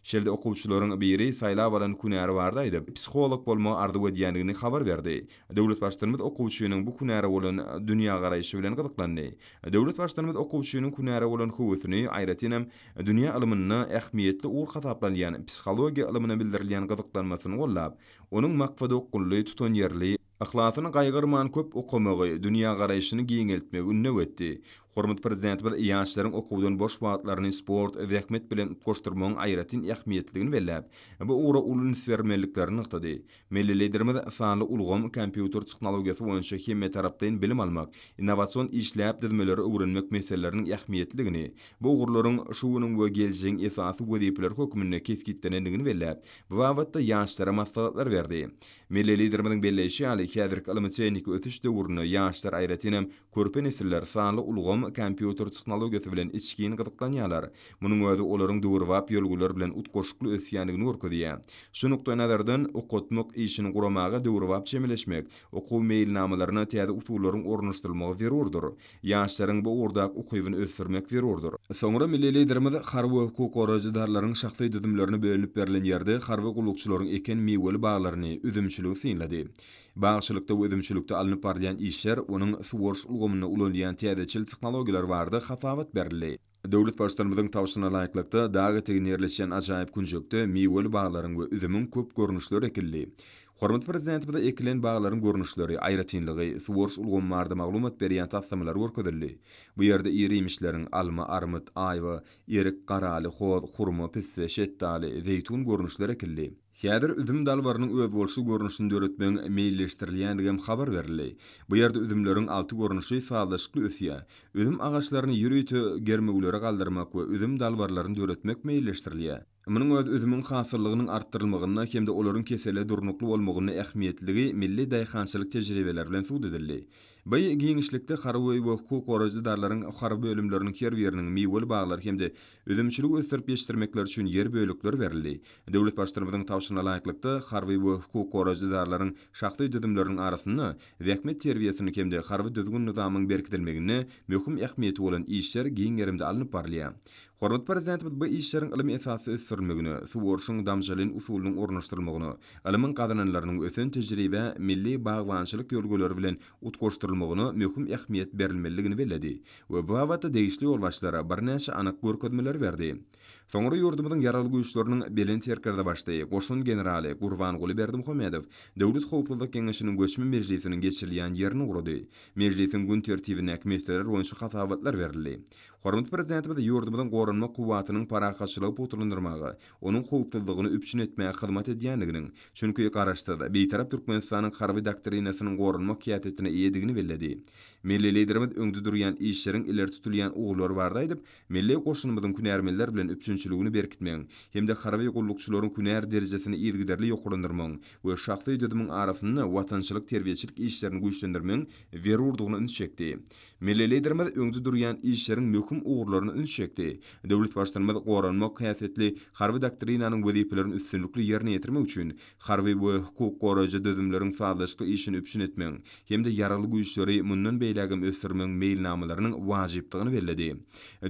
Şeýle-de okuwçylaryň biri saýlap alan hünäri barada aýdyp, psiholog bolmagy arzuw edýändigini habar berdi. Döwlet Baştutanymyz okuwçynyň bu hünäre bolan dünýägaraýşy bilen gyzyklandy. Döwlet Baştutanymyz okuwçynyň hünäre bolan höwesini, aýratynam, dünýä ylmynda ähmiýetli ugur hasaplanýan psihologiýa ylmyna bildirilýän gyzyklanmasyny goldap, onuň maksadaokgunly, tutanýerli, Yhlasyny gaýgyrman köp okamagy, dünýägaraýşyny giňeltmegi ündew etdi. Hormatly Prezidentimiz ýaşlaryň okuwdan boş wagtlaryny sport, zähmet bilen utgaşdyrmagyň aýratyn ähmiýetliligini belläp, bu ugra uly üns bermeliliklerini nygtady. Milli Liderimiz sanly ulgam, kompýuter tehnologiýasy boýunça hemmetaraplaýyn bilim almak, innowasion işläp düzmeleri öwrenmek meseleleriniň ähmiýetliligini, bu ugurlaryň şu günüň we geljegiň esasy wezipeleri hökmünde kesgitlenendigini belläp, bu babatda ýaşlara maslahatlar berdi. Milli Liderimiziň belleýşi ýaly, häzirki ylmy-tehniki ösüş döwründe ýaşlar, aýratynam, körpe nesiller sanly ulgam. ylym, kompýuter tehnologiýasy bilen içgin gyzyklanýarlar. Munuň özi olaryň döwrebap ýörelgeler bilen utgaşykly ösýändigini görkezýär. Şu nukdaýnazardan, okatmak işini guramaga döwrebap çemeleşmek, okuw meýilnamalaryna täze usullaryň ornaşdyrylmagy zerurdyr. Ýaşlaryň bu ugurdaky ukybyny ösdürmek zerurdyr. Soňra milli Liderimiz harby we hukuk goraýjy edaralaryň şahsy düzümlerine bölünip berlen ýerde harby gullukçylaryň eken miweli baglaryny, üzümçiligi synlady. Bagçylykda we üzümçilikde alnyp barylýan işler, onuň suwaryş ulgamynda ulanylýan täzeçil tehnologiýalar barada hasabat berildi. Döwlet Baştutanymyzyň tabşyrygyna laýyklykda, dag eteginde ýerleşýän ajaýyp künjekde miweli baglaryň we üzümiň köp görnüşleri ekildi. Hormatly Prezidentimize ekilen baglaryň görnüşleri, aýratynlygy, suwaryş ulgamy barada maglumat berýän taslamalar görkezildi. Bu ýerde ir-iýmişleriň, alma, armyt, aýwa, erik, garaly, hoz, hurma, pisse, şetdaly, zeýtun görnüşleri ekildi. Häzir üzüm dalbarynyň özboluşly görnüşini döretmegiň meýilleşdirilýändigem habar berildi. Bu ýerde üzümleriň alty görnüşi sazlaşykly ösýär. Üzüm agaçlaryny ýörite germewlere galdyrmak we üzüm dalbarlaryny döretmek meýilleşdirilýär. Munuň özi üzümiň hasyllygynyň artdyrylmagynda hem-de olaryň kesele durnukly bolmagynda ähmiýetliligi milli daýhançylyk tejribeleri bilen subut edildi. Bu giňişlikde harby we hukuk goraýjy edaralaryň harby bölümleriniň her biriniň miweli baglary hem-de Üzümçiligi ösdürip ýetişdirmekleri üçin ýer bölekleri berildi. Döwlet Baştutanymyzyň tabşyrygyna laýyklykda, harby we hukuk goraýjy edaralaryň şahsy düzümleriniň arasynda zähmet terbiýesini hem-de harby düzgün-nyzamyň berkidilmeginde möhüm ähmiýeti bolan işler giň gerimde alnyp barylýar. Hormatly Prezidentimiz bu işleriň ylmy esasda ösdürilmegine, suwaryşyň damjalyn usulynyň ornaşdyrylmagyna, ylmyň gazananlarynyň ösen tejribä milli bagbançylyk ýörelgeleri bilen utgaşdyrylmagyna möhüm ähmiýet berilmelidigini belledi. we bu babatda degişli ýolbaşçylara birnäçe anyk görkezmeleri berdi. Soňra ýurdumyzyň Ýaragly Güýçleriniň Belent Serkerdebaşy, goşun generaly Gurbanguly Berdimuhamedow Döwlet howpsuzlyk geňeşiniň göçme mejlisiniň geçirilýän ýerine ugrady. Mejlisiň gün tertibindäki meseleler boýunça hasabatlar berildi. Hormatly Prezidentimiz ýurdumyzyň goranmak kuwwatynyň parahatçylygy pugtalandyrmaga, onuň howpsuzlygyny üpjün etmäge hyzmat edýändiginiň, çünki Garaşsyz, Bitarap Türkmenistanyň Harby doktrinasynyň goranmak häsiýetine eýedigini belledi. Milli Liderimiz öňde durýan işleriň ileri tutulýan ugurlary barada aýdyp, milli goşunymyzyň hünärmenler bilen üpjünçiligini berkitmegiň hem-de harby gullukçylaryň hünär derejesini yzygiderli ýokarlandyrmagyň we şahsy düzümiň arasynda watançylyk-terbiýeçilik işlerini güýçlendirmegiň zerurdygyna üns çekdi. Milli Liderimiz öňde durýan işleriň möhüm ugurlaryna üns çekdi. Döwlet Baştutanymyz goranmak häsiýetli Harby doktrinanyň wezipelerini üstünlikli ýerine ýetirmek üçin harby we hukuk goraýjy düzümleriň sazlaşykly işini üpjün etmegiň hem-de Ýaragly Güýçleri mundan beýlägem ösdürmegiň meýilnamalarynyň wajypdygyny belledi.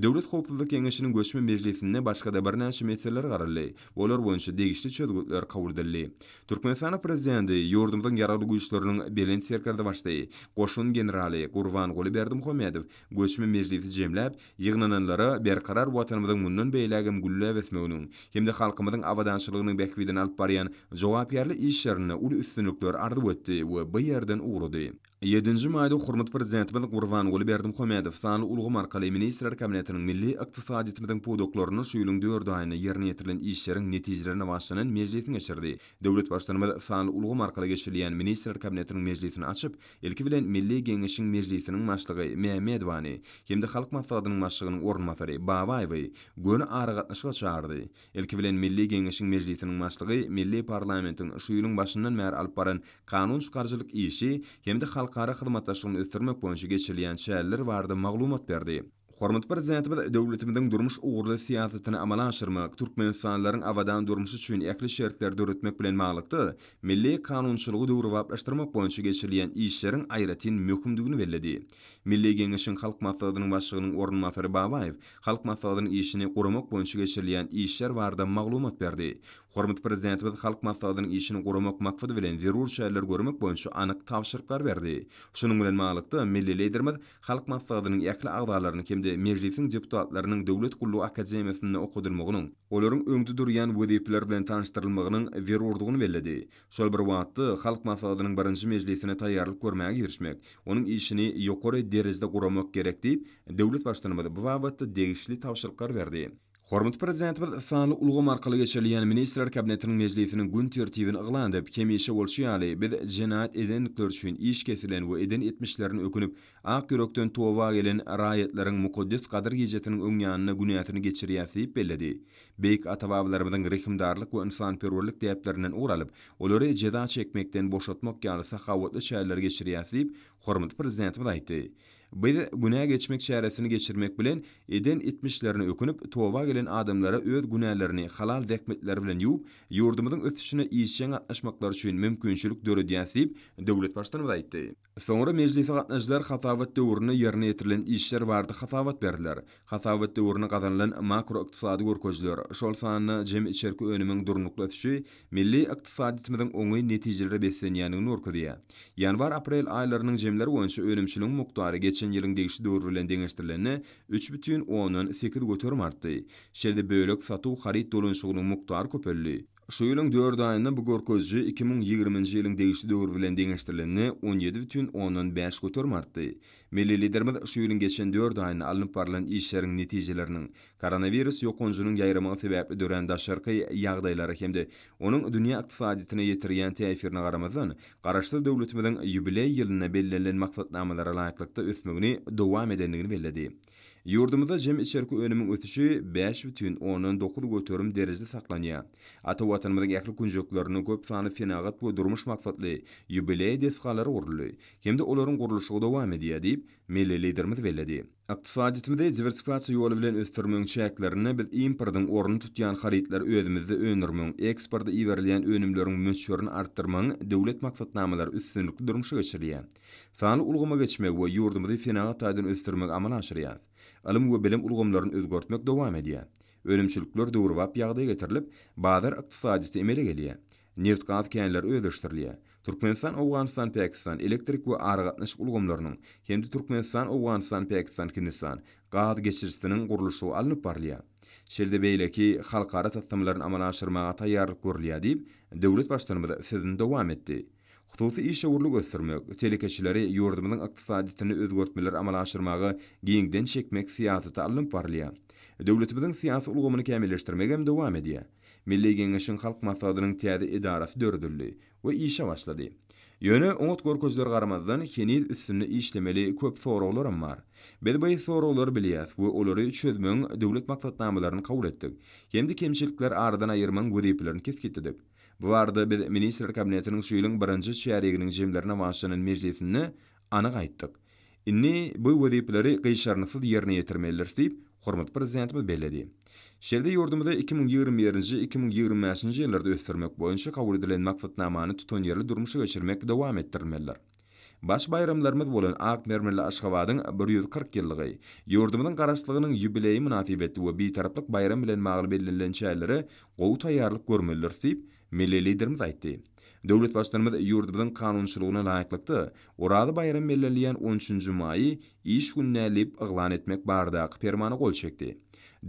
Döwlet howpsuzlyk geňeşiniň göçme mejlisinde başga-da birnäçe meseleler garaldy, olar boýunça degişli çözgütler kabul edildi. Türkmenistanyň Prezidenti, ýurdumyzyň Ýaragly Güýçleriniň Belent Serkerdebaşysy, goşun generaly Gurbanguly Berdimuhamedow göçme mejlisi jemläp, Ýygnananlara berkarar Watanymyzyň mundan beýlägem gülläp ösmeginiň hem-de halkymyzyň abadançylygynyň bähbidine alyp barýan jogapkärli işlerinde uly üstünlikler arzuw etdi we bu ýerden ugrady. Ýedinji maýda hormatly Prezidentimiz Gurbanguly Berdimuhamedow sanly ulgam arkaly Ministrler Kabinetiniň milli ykdysadyýetimiziň pudaklarynda şu ýylyň dört aýynda ýerine ýetirilen işleriň netijelerine bagyşlanan mejlisini geçirdi. Döwlet Baştutanymyz sanly ulgam arkaly geçirilýän Ministrler Kabinetiniň mejlisini açyp, Ilki bilen Milli Geňeşiň Mejlisiniň Başlygy Mämmedowany hem-de Halk Maslahatynyň Başlygynyň orunbasary Babaýewi göni aragatnaşyga çagyrdy. Ilki bilen Milli Geňeşiň Mejlisiniň Başlygy milli parlamentiň şu ýylyň başyndan bäri alyp baran kanun çykaryjylyk işi hem-de halkara hyzmatdaşlygyny ösdürmek boýunça geçirilýän çäreler barada maglumat berdi. Hormatly Prezidentimiz döwletimiziň durmuş ugurly syýasatyny amala aşyrmak, türkmenistanlylaryň abadan durmuşy üçin ähli şertleri döretmek bilen baglylykda, milli kanunçylygy döwrebaplaşdyrmak boýunça geçirilýän işleriň aýratyn möhümdigini belledi. Milli Geňeşiň Halk Maslahatynyň Başlygynyň orunbasary Babaýew Halk Maslahatynyň işini guramak boýunça geçirilýän işler barada maglumat berdi. Hormatly Prezidentimiz Halk Maslahatynyň işini guramak maksady bilen zerur çäreleri görmek boýunça anyk tabşyryklar berdi. Şunuň bilen baglylykda, milli Liderimiz Halk Maslahatynyň ähli agzalarynyň hem-de Mejlisiň deputatlarynyň Döwlet gullugy akademiýasynda okadylmagynyň, olaryň öňde durýan wezipeler bilen tanyşdyrylmagynyň zerurdygyny belledi. Şol bir wagtda, Halk Maslahatynyň birinji mejlisine taýýarlyk görmäge girişmek, onuň işini ýokary derejede guramak gerek diýip, döwlet Baştutanymyz bu babatda degişli tabşyryklary berdi. Hormatly Prezidentimiz sanly ulgam arkaly geçirilýän Ministrler Kabinetiniň mejlisiniň gün tertibini yglan edip, hemişe bolşy ýaly, biz jenaýat edendikleri üçin iş kesilen we eden etmişlerine ökünip, ak ýürekden toba gelen raýatlaryň mukaddes Gadyr gijesiniň öň ýanynda günäsini geçirýäs diýip belledi. Beýik ata-babalarymyzyň rehimdarlyk we ynsanperwerlik däplerinden ugur alyp, olary jeza çekmekden boşatmak ýaly sahawatly çäreleri geçirýäs diýip, hormatly Prezidentimiz aýtdy. Biz günä geçmek çäresini geçirmek bilen, eden etmişlerine ökünip, toba gelen adamlara öz günälerini halal zähmetleri bilen ýuwup, ýurdumyzyň ösüşine işjeň gatnaşmaklary üçin mümkinçilik döredýäris diýip, döwlet Baştutanymyz aýtdy. Soňra mejlise gatnaşyjylar hasabat döwründe ýerine ýetirilen işler barada hasabat berdiler. Hasabat döwründe gazanylan makroykdysady görkezijiler, şol sanda jemi içerki önümiň durnukly ösüşi milli ykdysadyýetimiziň oňyn netijelere beslenýändigini görkezýär. Ýanwar-aprel aýlarynyň jemleri boýunça önümçiligiň mukdary geçen ýylyň degişli döwri bilen deňeşdirilende 3,8% artdy. Şeýle-de bölek satuw haryt dolanyşygynyň mukdary köpeldi. Şu ýylyň dört aýynda bu görkeziji 2020-nji ýylyň degişli döwri bilen deňeşdirilende 17,5% artdy. Milli Liderimiz şu ýylyň geçen dört aýynda alnyp barlan işleriň netijeleriniň koronawirus ýokanjynyň ýaýramagy sebäpli dörän daşarky ýagdaýlara hem-de onuň dünýä ykdysadyýetine ýetirýän täsirine garamazdan, Garaşsyz döwletimiziň ýubileý ýylynda bellenilen maksatnamalara laýyklykda ösmegini dowam edendigini belledi. Ýurdumyzda jemi içerki önümiň ösüşi 5,9% derejede saklanýar. Ata Watanymyzyň ähli künjeklerinde köp sanly senagat we durmuş maksatly ýubileý desgalary guruldy hem-de olaryň gurluşygy dowam edýär diýip, milli Liderimiz belledi. Ykdysadyýetimizi diwersifikasiýa ýoly bilen ösdürmegiň çäklerinde biz importyň ornuny tutýan harytlary özümizde öndürmegiň, eksporta iberilýän önümleriň möçberini artdyrmagyň döwlet maksatnamalary üstünlikli durmuşa geçirilýär. Sanly ulgama geçmegi we ýurdumyzy senagat taýdan ösdürmegi amala aşyrýarys. Ylym we bilim ulgamlaryny özgertmek dowam edýär. Önümçilikler döwrebap ýagdaýa getirilip, bazar ykdysadyýeti emele gelýär. Nebit-gaz känleri özleşdirilýär. Türkmenistan, Owganystan, Pakistan elektrik we aragatnaşyk ulgamlarynyň hem-de Türkmenistan, Owganystan, Pakistan, Hindistan gaz geçirijisiniň gurluşygy alnyp barylýar. Şeýle-de beýleki halkara taslamalaryny amala aşyrmaga taýýarlyk görülýär diýip, döwlet Baştutanymyz sözüni dowam etdi. Hususy işewürligi ösdürmek, telekeçileri ýurdumyzyň ykdysadyýetinde özgertmeleri amala aşyrmaga giňden çekmek syýasaty alnyp barylýar. Döwletimiziň syýasy ulgamyny kämilleşdirmek hem dowam edýär. Milli Geňeşiň Halk Maslahatynyň täze edarasy döredildi we işe başlady. Ýöne oňat görkezijilere garamazdan, heniz üstünde işlemeli köp soraglaram bar. Biz bu soraglary bilýäs we olary çözmegiň döwlet maksatnamalaryny kabul etdik hem-de kemçilikleri aradan aýyrmagyň wezipelerini kesgitledik. Bu barada biz Ministrler Kabinetiniň şu ýylyň birinji çärýeginiň jemlerine bagyşlanan mejlisinde anyk aýtdyk. Indi bu wezipeleri gyşarnyksyz ýerine ýetirmelidiris diýip, hormatly Prezidentimiz belledi. Şeýle-de ýurdumyzy 2021-nji, 2025-nji ýyllarda ösdürmek boýunça kabul edilen maksatnamany tutanýerli durmuşa geçirmek dowam etdirilmelidir. Baş baýramlarymyz bolan ak mermerli Aşgabadyň 140 ýyllygy, ýurdumyzyň Garaşsyzlygynyň ýubileýi mynasybetli we Bitaraplyk baýramy bilen bagly bellenilen çärelere gowy taýýarlyk görmelidiris diýip, milli Liderimiz aýtdy. Döwlet Baştutanymyz ýurdumyzyň kanunçylygyna laýyklykda, Oraza baýramy bellenilýän on üçünji maýy iş güni diýlip yglan etmek baradaky Permana gol çekdi.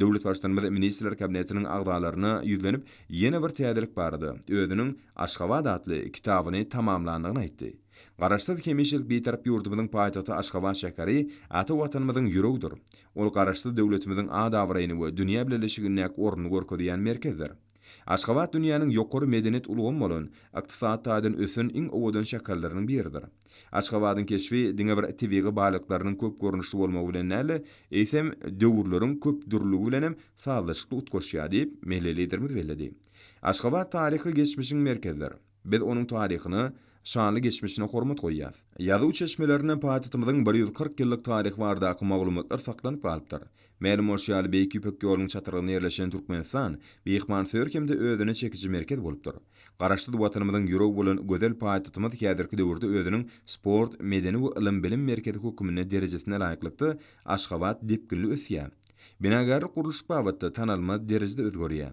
Döwlet Baştutanymyz Ministrler Kabinetiniň agzalaryna ýüzlenip, ýene bir täzelik barada, özüniň Aşgabat atly kitabyny tamamlandygyny aýtdy. Garaşsyz, hemişelik Bitarap ýurdumyzyň paýtagty Aşgabat şäheri ata Watanymyzyň ýüregidir. Ol Garaşsyz döwletimiziň at-abraýyny we dünýä bileleşigindäki ornuny görkezýän merkezdir. Aşgabat dünýäniň ýokary medeniýet ulgamy bolan, ykdysady taýdan ösen iň owadan şäherleriniň biridir. Aşgabadyň keşbi diňe bir tebigy baýlyklarynyň köp görnüşli bolmagy bilen däl-de, eýsem, döwürleriň köp dürlüligi bilen hem sazlaşykly utgaşýar diýip, milli Liderimiz belledi. Aşgabat taryhy geçmişiň merkezidir. Biz onuň taryhyna, şanly geçmişine hormat goýýarys. Ýazuw çeşmelerinde paýtagtymyzyň 140 ýyllyk taryhy baradaky maglumatlar saklanyp galypdyr. Mälim bolşy ýaly, Beýik Ýüpek ýolunyň çatrygynda ýerleşen Türkmenistan myhmansöýer hem-de özüne çekiji merkez bolupdyr. Garaşsyz Watanymyzyň ýüregi bolan gözel paýtagtymyz häzirki döwürde özüniň sport, medeni we ylym-bilim merkezi hökmünde derejesine laýyklykda Aşgabat depginli ösýär. Binagärlik-gurluşyk babatda tanalmaz derejede özgerýär.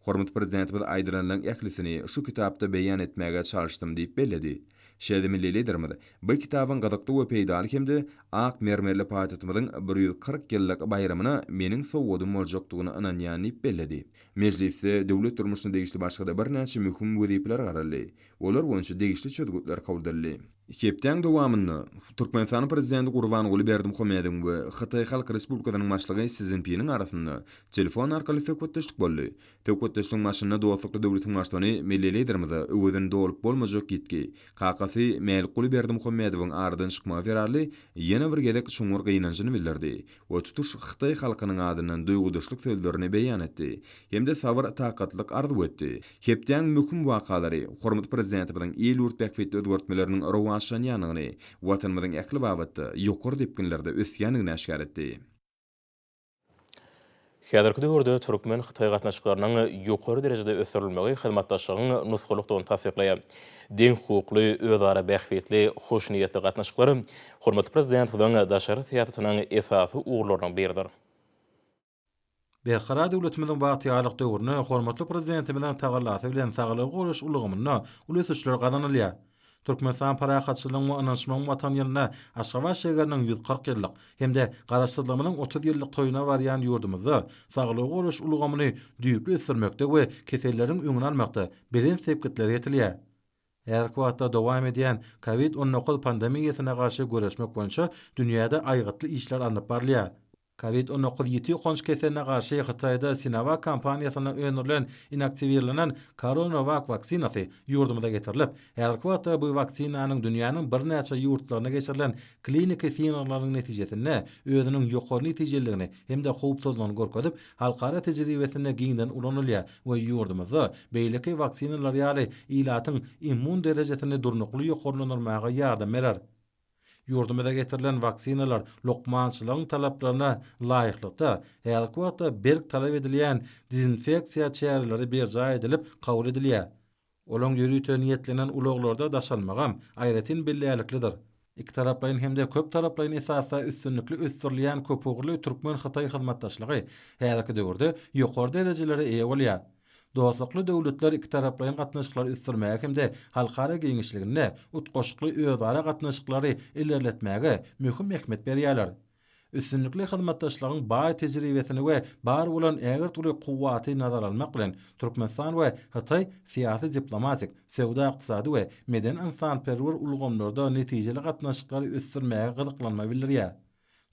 Hormatly Prezidentimiz aýdylanlaryň ählisini şu kitapda beýan etmäge çalyşdym diýip belledi. Şeýle-de milli Liderimiz bu kitabyň gyzykly we peýdaly hem-de ak mermerli paýtagtymyzyň 140 ýyllyk baýramyna meniň sowgadym boljakdygyna ynanýan diýip belledi. Mejlisde döwlet durmuşyna degişli başga-da birnäçe möhüm wezipeler garaldy. Olar boýunça degişli çözgütler kabul edildi. Hepdäň dowamynda Türkmenistanyň Prezidenti Gurbanguly Berdimuhamedowyň we Hytaý Halk Respublikasynyň Başlygy Si Szinpiniň arasynda telefon arkaly söhbetdeşlik boldy. Söhbetdeşligiň başynda dostlukly döwletiň Baştutany milli Liderimize öwezini dolup bolmajak ýitgi, kakasy Mälikguly Berdimuhamedowyň aradan çykmagy zerarly ýene bir gezek çuňňur gynanjyny bildirdi we tutuş hytaý halkynyň adyndan duýgudaşlyk sözlerini beýan etdi hem-de sabyr-takatlyk arzuw etdi. Hepdäň möhüm wakalary, hormatly Prezidentimiziň il-ýurt bähbitli özgertmeleriniň rowaçlygy. rowaçlanýandygyny, Watanymyzyň ähli babatda ýokary depginlerde ösýändigini äşgär etdi. Häzirki döwürde türkmen-hytaý gatnaşyklarynyň ýokary derejede ösdürilmegi hyzmatdaşlygyň nusgalykdygyny tassyklaýar. Deňhukukly, özara bähbitli, hoşniýetli gatnaşyklar hormatly Prezidentimiziň daşary syýasatynyň esasy ugurlarynyň biridir. Berkarar döwletimiziň bagtyýarlyk döwründe hormatly Prezidentimiziň tagallasy bilen saglygy goraýyş ulgamynda uly ösüşler gazanylýar. Türkmenistan parahatçylygyň we ynanyşmagyň Watany ýylynda Aşgabat şägeriniň 140 ýyllyk hem-de Garaşsyzlygymyzyň 30 ýyllyk toýuna barýan ýurdumyzda saglygy goraýyş ulgamyny düýpli ösdürmekde we keselleriň öňüni almakda belent sepgitlere ýetilýär. Häzirki wagtda dowam edýän Covid 19 pandemiýasyna garşy göreşmek boýunça dünýäde aýgytly işler alnyp barylýar. Covid 19 ýiti ýokanç keseline garşy Hytaýda Sinovac kompaniýasynda öndürilen inaktiwirlenen CoronaVac waksinasy ýurdumyza getirilip, häzirki wagtda bu waksinanyň dünýäniň birnäçe ýurtlarynda geçirilen kliniki synaglaryň netijesinde özüniň ýokary netijeliligini hem-de howpsuzlygyny görkezip, halkara tejribesinde giňden ulanylýar we ýurdumyzda beýleki waksinalar ýaly ilatyň immun derejesini durnukly ýokarlandyrmaga ýardam berer. Ýurdumyza getirilen waksinalar lukmançylygyň talaplaryna laýyklykda, häzirki wagtda berk talap edilýän dezinfeksiýa çäreleri berjaý edilip kabul edilýär. Olaryň ýörite niýetlenen ulaglarda daşalmagam aýratyn bellärliklidir. Ikitaraplaýyn hem-de köptaraplaýyn esasda üstünlikli ösdürilýän köpugurly türkmen-hytaý hyzmatdaşlygy häzirki döwürde ýokary derejelere eýe bolýar. Dostlukly döwletler ikitaraplaýyn gatnaşyklary ösdürmäge hem-de halkara giňişliginde utgaşykly özara gatnaşyklary ilerletmäge möhüm ähmiýet berýärler. Üstünlikli hyzmatdaşlygyň baý tejribesini we bar bolan ägirt uly kuwwaty nazara almak bilen, Türkmenistan we Hytaý syýasy-diplomatik, söwda-ykdysady we medeni-ynsanperwer ulgamlarda netijeli gatnaşyklary ösdürmäge gyzyklanma bildirýär.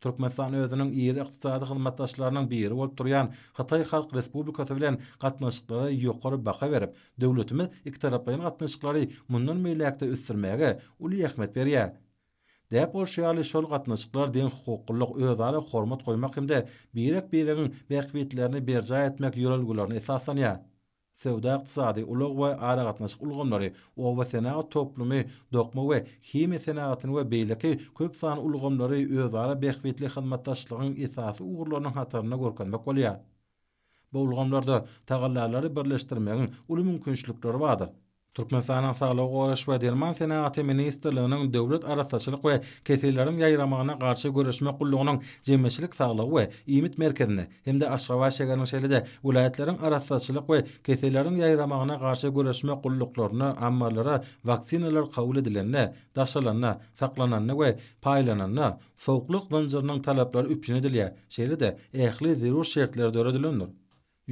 Türkmenistan özüniň iri ykdysady hyzmatdaşlarynyň biri bolup durýan Hytaý Halk Respublikasy bilen gatnaşyklara ýokary baha berip, döwletimiz ikitaraplaýyn gatnaşyklary mundan beýläk-de ösdürmäge uly ähmiýet berýär. Däp bolşy ýaly, şol gatnaşyklar deňhukuklylyk, özara hormat goýmak hem-de birek-biregiň bähbitlerini berjaý etmek ýörelgelerine esaslanýar. Söwda-ykdysady, ulag we aragatnaşyk ulgamlary, oba senagat toplumy, dokma we himiýa senagatyny we beýleki köp sanly ulgamlary özara bähbitli hyzmatdaşlygyň esasy ugurlarynyň hatarynda görkezmek bolýar. Bu ulgamlarda tagallalary birleşdirmegiň uly mümkinçilikleri bardyr. Türkmenistanyň Saglygy goraýyş we derman senagaty ministrliginiň Döwlet arassaçylyk we keselleriň ýaýramagyna garşy göreşmek gullugynyň Jemgyýetçilik saglygy we iýmit merkezinde hem-de Aşgabat şägeriniň şeýle-de welaýatlaryň arassaçylyk we keselleriň ýaýramagyna garşy göreşmek gulluklarynda ammarlara waksinalar kabul edilende, daşalanda, saklananda we paýlananda sowuklyk zynjyrynyň talaplary üpjün edilýär, şeýle-de ähli zerur şertler döredilendir.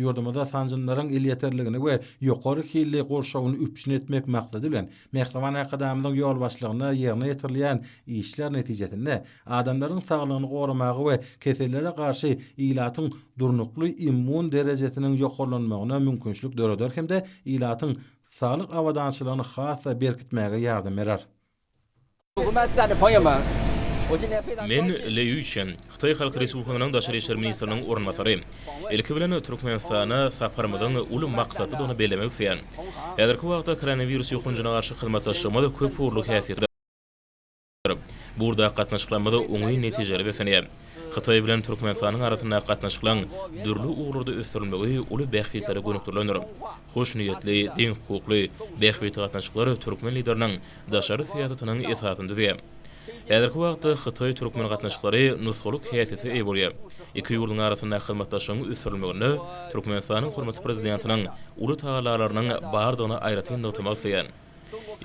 Ýurdumyzda sanjymlaryň elýeterligini we ýokary hilli gurşawyny üpjün etmek maksady bilen, mähriban Arkadagymyzyň ýolbaşçylygynda ýerine ýetirilýän işler netijesinde adamlaryň saglygyny goramaga we kesellere garşy ilatyň durnukly immun derejesiniň ýokarlanmagyna mümkinçilik döreder hem-de ilatyň saglyk abadançylygyny has-da berkitmäge ýardam berer. Men Le Ýuçen, Hytaý Halk Respublikasynyň Daşary işler ministriniň orunbasary. Ilki bilen, Türkmenistana saparymyzyň uly maksatlydygyny bellemek isleýän. Häzirki wagtda koronawirus ýokanjyna garşy hyzmatdaşlygymyz köp ugurly häsiýetlidir. Bu ugurdaky gatnaşyklarymyz oňyn netijelere beslenýär. Hytaý bilen Türkmenistanyň arasyndaky gatnaşyklaryň dürli ugurlarda ösdürilmegi uly bähbitlere gönükdirilendir. Hoşniýetli, deňhukukly, bähbitli gatnaşyklar türkmen Lideriniň daşary syýasatynyň esasyny düzýär. Häzirki wagtda hytaý-türkmen gatnaşyklary nusgalyk häsiýete eýe bolýar. Iki ýurduň arasyndaky hyzmatdaşlygyň ösdürilmeginde Türkmenistanyň hormatly Prezidentiniň uly tagallalarynyň bardygyny aýratyn nygtamak isleýän.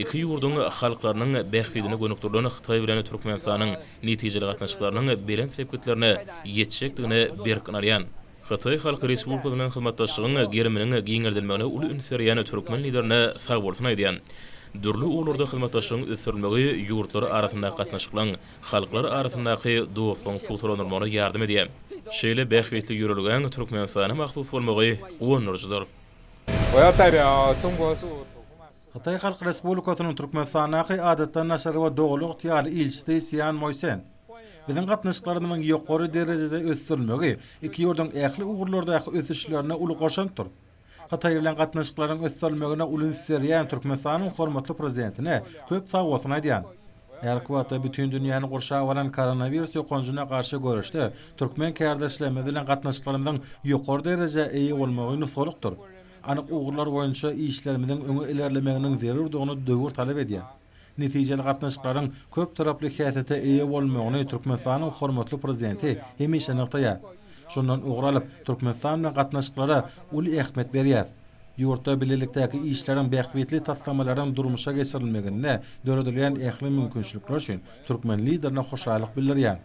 Iki ýurduň halklarynyň bähbidine gönükdirilen Hytaý bilen Türkmenistanyň netijeli gatnaşyklarynyň belent sepgitlerine ýetjekdigine berk ynanýan. Hytaý Halk Respublikasy bilen hyzmatdaşlygyň geriminiň giňeldilmegine uly üns berýän türkmen Liderine sagbolsun aýdýan. Dürli ugurlarda hyzmatdaşlygyň ösdürilmegi ýurtlar arasyndaky gatnaşyklaryň, halklar arasyndaky dostlugyň pugtalandyrylmagyna ýardam edýär. Şeýle bähbitli ýörelgäň Türkmenistana mahsus bolmagy guwandyryjydyr. Hytaý Halk Respublikasynyň Türkmenistandaky Adatdan daşary we Doly ygtyýarly ilçisi Sýan Moýsen, Biziň gatnaşyklarymyzyň ýokary derejede ösdürilmegi iki ýurduň ähli ugurlardaky ösüşlerine uly goşantdyr. Hytaý bilen gatnaşyklaryň ösdürilmegine uly üns berýän Türkmenistanyň hormatly Prezidentine köp sagbolsun aýdýan. Häzirki wagtda bütin dünýäni gurşap alan koronawirus ýokanjyna garşy göreşde türkmen kärdeşlerimiz bilen gatnaşyklarymyzyň ýokary derejä eýe bolmagy nusgalykdyr. Anyk ugurlar boýunça işlerimiziň öňe ilerlemeginiň zerurdygyny döwür talap edýär. Netijeli gatnaşyklaryň köptaraply häsiýete eýe bolmagyny Türkmenistanyň hormatly Prezidenti hemişe nygtaýar. Şundan ugur alyp, Türkmenistan bilen gatnaşyklara uly ähmiýet berýäris. Ýurtda bilelikdäki işleriň bähbitli taslamalaryň durmuşa geçirilmeginde döredilýän ähli mümkinçilikler üçin türkmen Liderine hoşallyk bildirýän.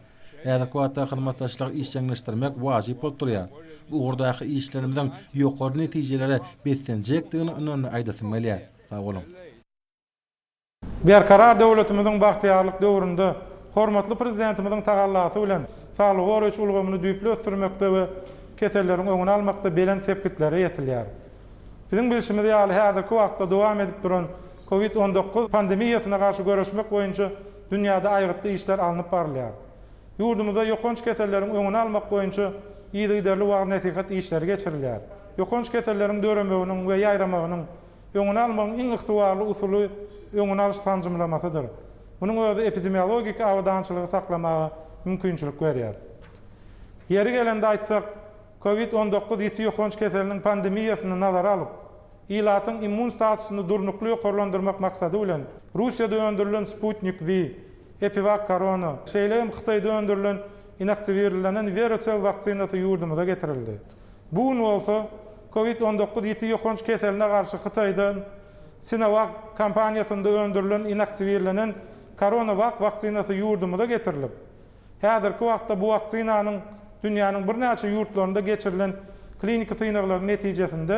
Häzirki wagtda hyzmatdaşlygy işjeňleşdirmek wajyp bolup durýar. Bu ugurdaky işlerimiziň ýokary netijelere beslenjekdigini ynamly aýdasym gelýär. Sag boluň! Berkarar döwletimiziň bagtyýarlyk döwründe hormatly Prezidentimiziň tagallasy bilen saglygy goraýyş ulgamyny düýpli ösdürmekde we keselleriň öňüni almakda belent sepgitlere ýetilýär. Biziň bilşimiz ýaly, häzirki wagtda dowam edip duran Covid 19 pandemiýasyna garşy göreşmek boýunça dünýäde aýgytly işler alnyp barylýar. Ýurdumyzda ýokanç keselleriň öňüni almak boýunça yzygiderli wagyz-nesihat işleri geçirilýär. Ýokanç keselleriň döremeginiň we ýaýramagynyň Öňüni almagyň iň ygtybarly usuly öňüni alyş sanjymlamasydyr. Munuň özi epidemiologik abadançylygy saklamaga mümkinçilik berýär. Ýeri gelende aýtsak, Covid 19 ýiti ýokanç keseliniň pandemiýasyny nazara alyp, ilatyň immun statusyny durnukly ýokarlandyrmak maksady bilen, Russiýada öndürilen Sputnik V, Epiwak Korona, şeýle hem Hytaýda öndürilen inaktiwirlenen Verocell waksinasy ýurdumyza getirildi. Bu gün bolsa, Covid 19 ýiti ýokanç keseline garşy Hytaýdan Sinovac kompaniýasynda öndürilen inaktiwirlenen CoronaVac waksinasy ýurdumyza getirilip, häzirki wagtda bu waksinanyň dünýäniň birnäçe ýurtlarynda geçirilen kliniki synaglaryň netijesinde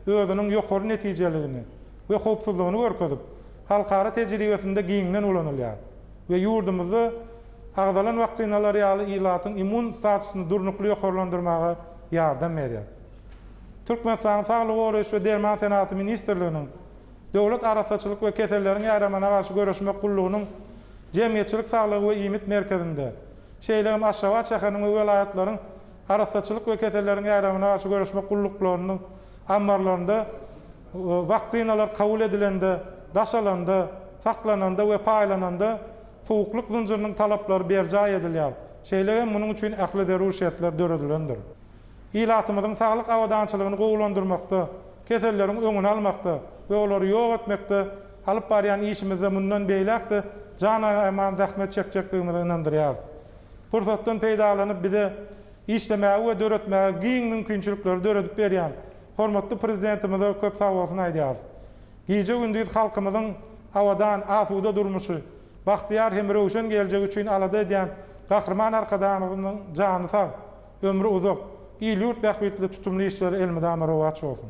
özüniň ýokary netijeligini we howpsuzlygyny görkezip, halkara tejribesinde giňden ulanylýar we ýurdumyzda agzalan waksinalar ýaly ilatyň immun statusyny durnukly ýokarlandyrmaga ýardam berýär. Türkmenistanyň Saglygy goraýyş we derman senagaty ministrliginiň Döwlet arassaçylyk we keselleriň ýaýramagyna garşy göreşmek gullugynyň Jemgyýetçilik saglygy we iýmit merkezinde, şeýle hem Aşgabat şäheriniň we welaýatlaryň arassaçylyk we keselleriň ýaýramagyna garşy göreşmek gulluklarynyň ammarlarynda waksinalar kabul edilende, daşalanda, saklananda we paýlananda sowuklyk zynjyrynyň talaplary berjaý edilýär, şeýle hem munuň üçin ähli zerur şertler döredilendir. Ilatymyzyň saglyk abadançylygyny gowulandyrmakda, keselleriň öňüni almakda we olary ýok etmekde alyp barýan işimizde mundan beýläk-de jan aýaman zähmet çekjekdigimize ynandyrýarys. Pursatdan peýdalanyp bize işlemäge we döretmäge giň mümkinçilikleri döredip berýän hormatly Prezidentimize köp sagbolsun aýdýarys. Gije-gündiz halkymyzyň abadan, asuda durmuşy, bagtyýar hem röwşen geljegi üçin alada edýän Gahryman Arkadagymyzyň jany sag, ömri uzak, il-ýurt bähbitli tutumly işleri elmydama rowaç bolsun!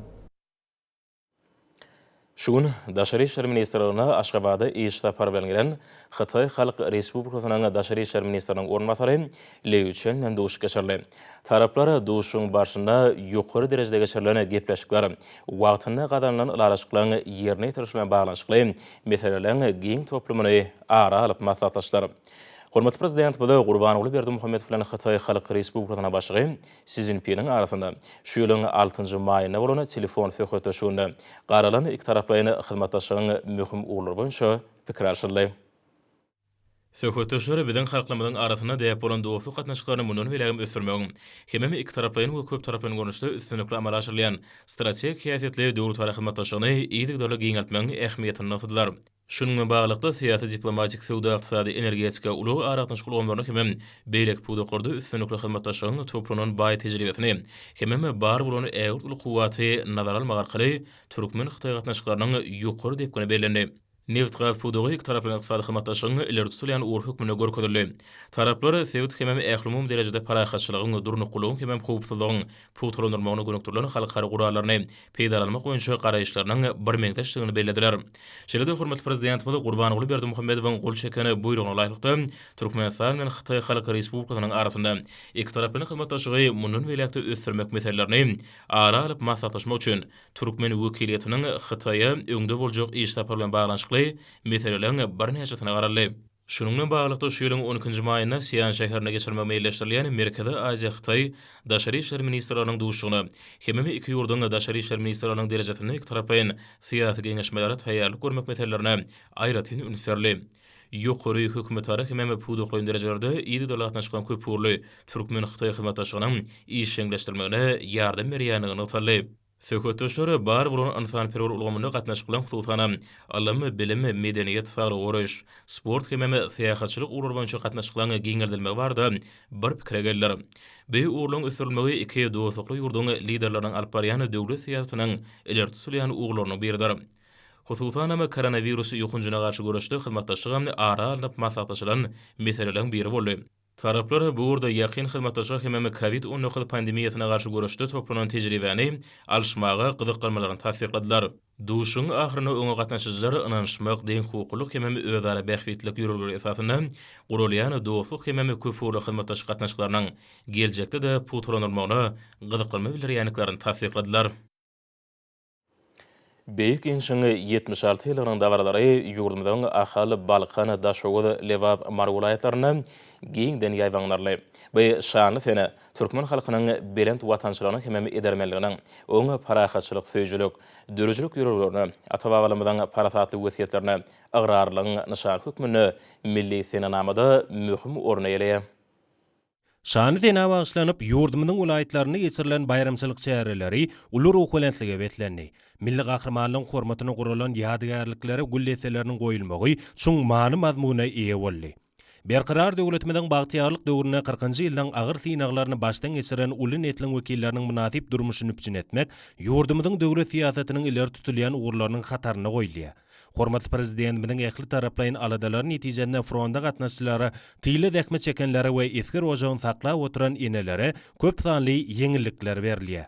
Şu gün Daşary işler ministrligine Aşgabada iş sapary bilen gelen Hytaý Halk Respublikasynyň Daşary işler ministriniň orunbasary Leý Çen bilen duşuşyk geçirildi. Taraplar duşuşygyň barşynda ýokary derejede geçirilen gepleşikler, wagtynda gazanylan ylalaşyklaryň ýerine ýetirilişi bilen baglanyşykly meseleleriň giň toplumyny ara alyp maslahatlaşdylar. Hormatly Prezidentimiz Gurbanguly Berdimuhamedow bilen Hytaý Halk Respublikasynyň Başlygy Si Szinpiniň arasynda şu ýylyň altynjy maýynda bolan telefon söhbetdeşliginde garalan ikitaraplaýyn hyzmatdaşlygyň möhüm ugurlary boýunça pikir alşyldy. Söhbetdeşler biziň halklarymyzyň arasynda däp bolan dostluk gatnaşyklaryny mundan beýlägem ösdürmegiň hemem ikitaraplaýyn we köptaraplaýyn görnüşde üstünlikli amala aşyrylýan strategik häsiýetli döwletara hyzmatdaşlygyny yzygiderli giňeltmegiň ähmiýetini nygtadylar. Şunuň bilen baglylykda, syýasy-diplomatik, söwda-ykdysady, energetika, ulag-aragatnaşyk ulgamlarynda hemem beýleki pudaklarda üstünlikli hyzmatdaşlygyň toplanan baý tejribesini hemem bar bolan ägirt uly kuwwaty nazara almak arkaly türkmen-hytaý gatnaşyklarynyň ýokary depgini bellendi. Nebitgaz pudagy ikitaraplaýyn ykdysady hyzmatdaşlygyň ileri tutulýan ugry hökmünde görkezildi. Taraplar sebit hemem ählumumy derejede parahatçylygyň, durnuklylygyň hemem howpsuzlygyň pugtalandyrylmagyna gönükdirilen halkara gurallaryny peýdalanmak boýunça garaýyşlarynyň birmeňzeşdigini bellediler. Şeýle-de hormatly Prezidentimiz Gurbanguly Berdimuhamedowyň gol çeken Buýrugyna laýyklykda, Türkmenistan bilen Hytaý Halk Respublikasynyň arasynda ikitaraplaýyn hyzmatdaşlygy mundan beýläk-de ösdürmek meselelerini ara alyp maslahatlaşmak üçin Türkmen wekiliýetiniň Hytaýa öňde boljak iş sapary bilen baglanyşykly meseleleriň birnäçesine garaldy. Şunuň bilen baglylykda, şu ýylyň on ikinji maýynda Sian şäherinde geçirilmegi meýilleşdirilýän Merkezi Aziýa-Hytaý daşary işler ministrleriniň duşuşygyna hemem iki ýurduň daşary işler ministrleriniň derejesinde ikitaraplaýyn syýasy geňeşmelere taýýarlyk görmek meselelerine aýratyn üns berildi. Ýokary hökümetara hemem pudaklaýyn derejelerde yzygiderli gatnaşyklaryň köpugurly türkmen-hytaý hyzmatdaşlygynyň işjeňleşdirilmegine ýardam berýändigi nygtaldy. Söhbetdeşler bar bolan ynsanperwer ulgamynda gatnaşyklaryň, hususanam, ylym, bilim, medeniýet, saglygy goraýyş, sport hemem syýahatçylyk ugurlary boýunça gatnaşyklaryň giňeldilmegi barada bir pikire geldiler. Bu ugurlaryň ösdürilmegi iki dostlukly ýurduň Liderleriniň alyp barýan döwlet syýasatynyň ileri tutulýan ugurlarynyň biridir. Hususanam, koronawirus ýokanjyna garşy göreşde hyzmatdaşlygam ara alnyp maslahatlaşylan meseleleriň biri boldy. Taraplar bu ugurda ýakyn hyzmatdaşlyga hemem Covid 19 pandemiýasyna garşy göreşde toplanan tejribäni alyşmaga gyzyklanmalaryny tassykladylar. Duşuşygyň ahyrynda oňa gatnaşyjylar ynanyşmak, deňhukuklylyk hemem özara bähbitlilik ýörelgeleri esasynda guralýan dostluk hemem köpugurly hyzmatdaşlyk gatnaşyklarynyň geljekde-de pugtalandyrylmagyna gyzyklanma bildirýändiklerini tassykladylar. Beýik Ýeňşiň 76 ýyllygynyň dabaralary ýurdumyzyň Ahal, Balkan, Daşoguz, Lebap, Mary welaýatlarynda giňden ýaýbaňlanyldy. Bu şanly sene türkmen halkynyň belent watançylygynyň hemem edermenliginiň, oň parahatçylyk söýüjilik, döredijilik ýörelgelerine, ata-babalarymyzyň parasatly wesýetlerine ygrarlylygyň nyşany hökmünde milli senenamada möhüm orun eýeleýär. Şanly senä bagyşlanyp, ýurdumyzyň welaýatlarynda geçirilen baýramçylyk çäreleri uly ruhubelentlige beslendi. Milli gahrymanlaryň hormatyna guralan ýadygärliklere gül desseleriniň goýulmagy çuň many-mazmuna eýe boldy. Berkarar döwletimiziň bagtyýarlyk döwründe kyrkynjy ýyllaryň agyr synaglaryny başdan geçiren uly nesliň wekilleriniň mynasyp durmuşyny üpjün etmek ýurdumyzyň döwlet syýasatynyň ileri tutulýan ugurlarynyň hatarynda goýulýar. Hormatly Prezidentimiziň ähli taraplaýyn aladalary netijesinde fronta gatnaşyjylara, tylda zähmet çekenlere we esger ojagyny saklap oturan enelere köp sanly ýeňillikler berilýär.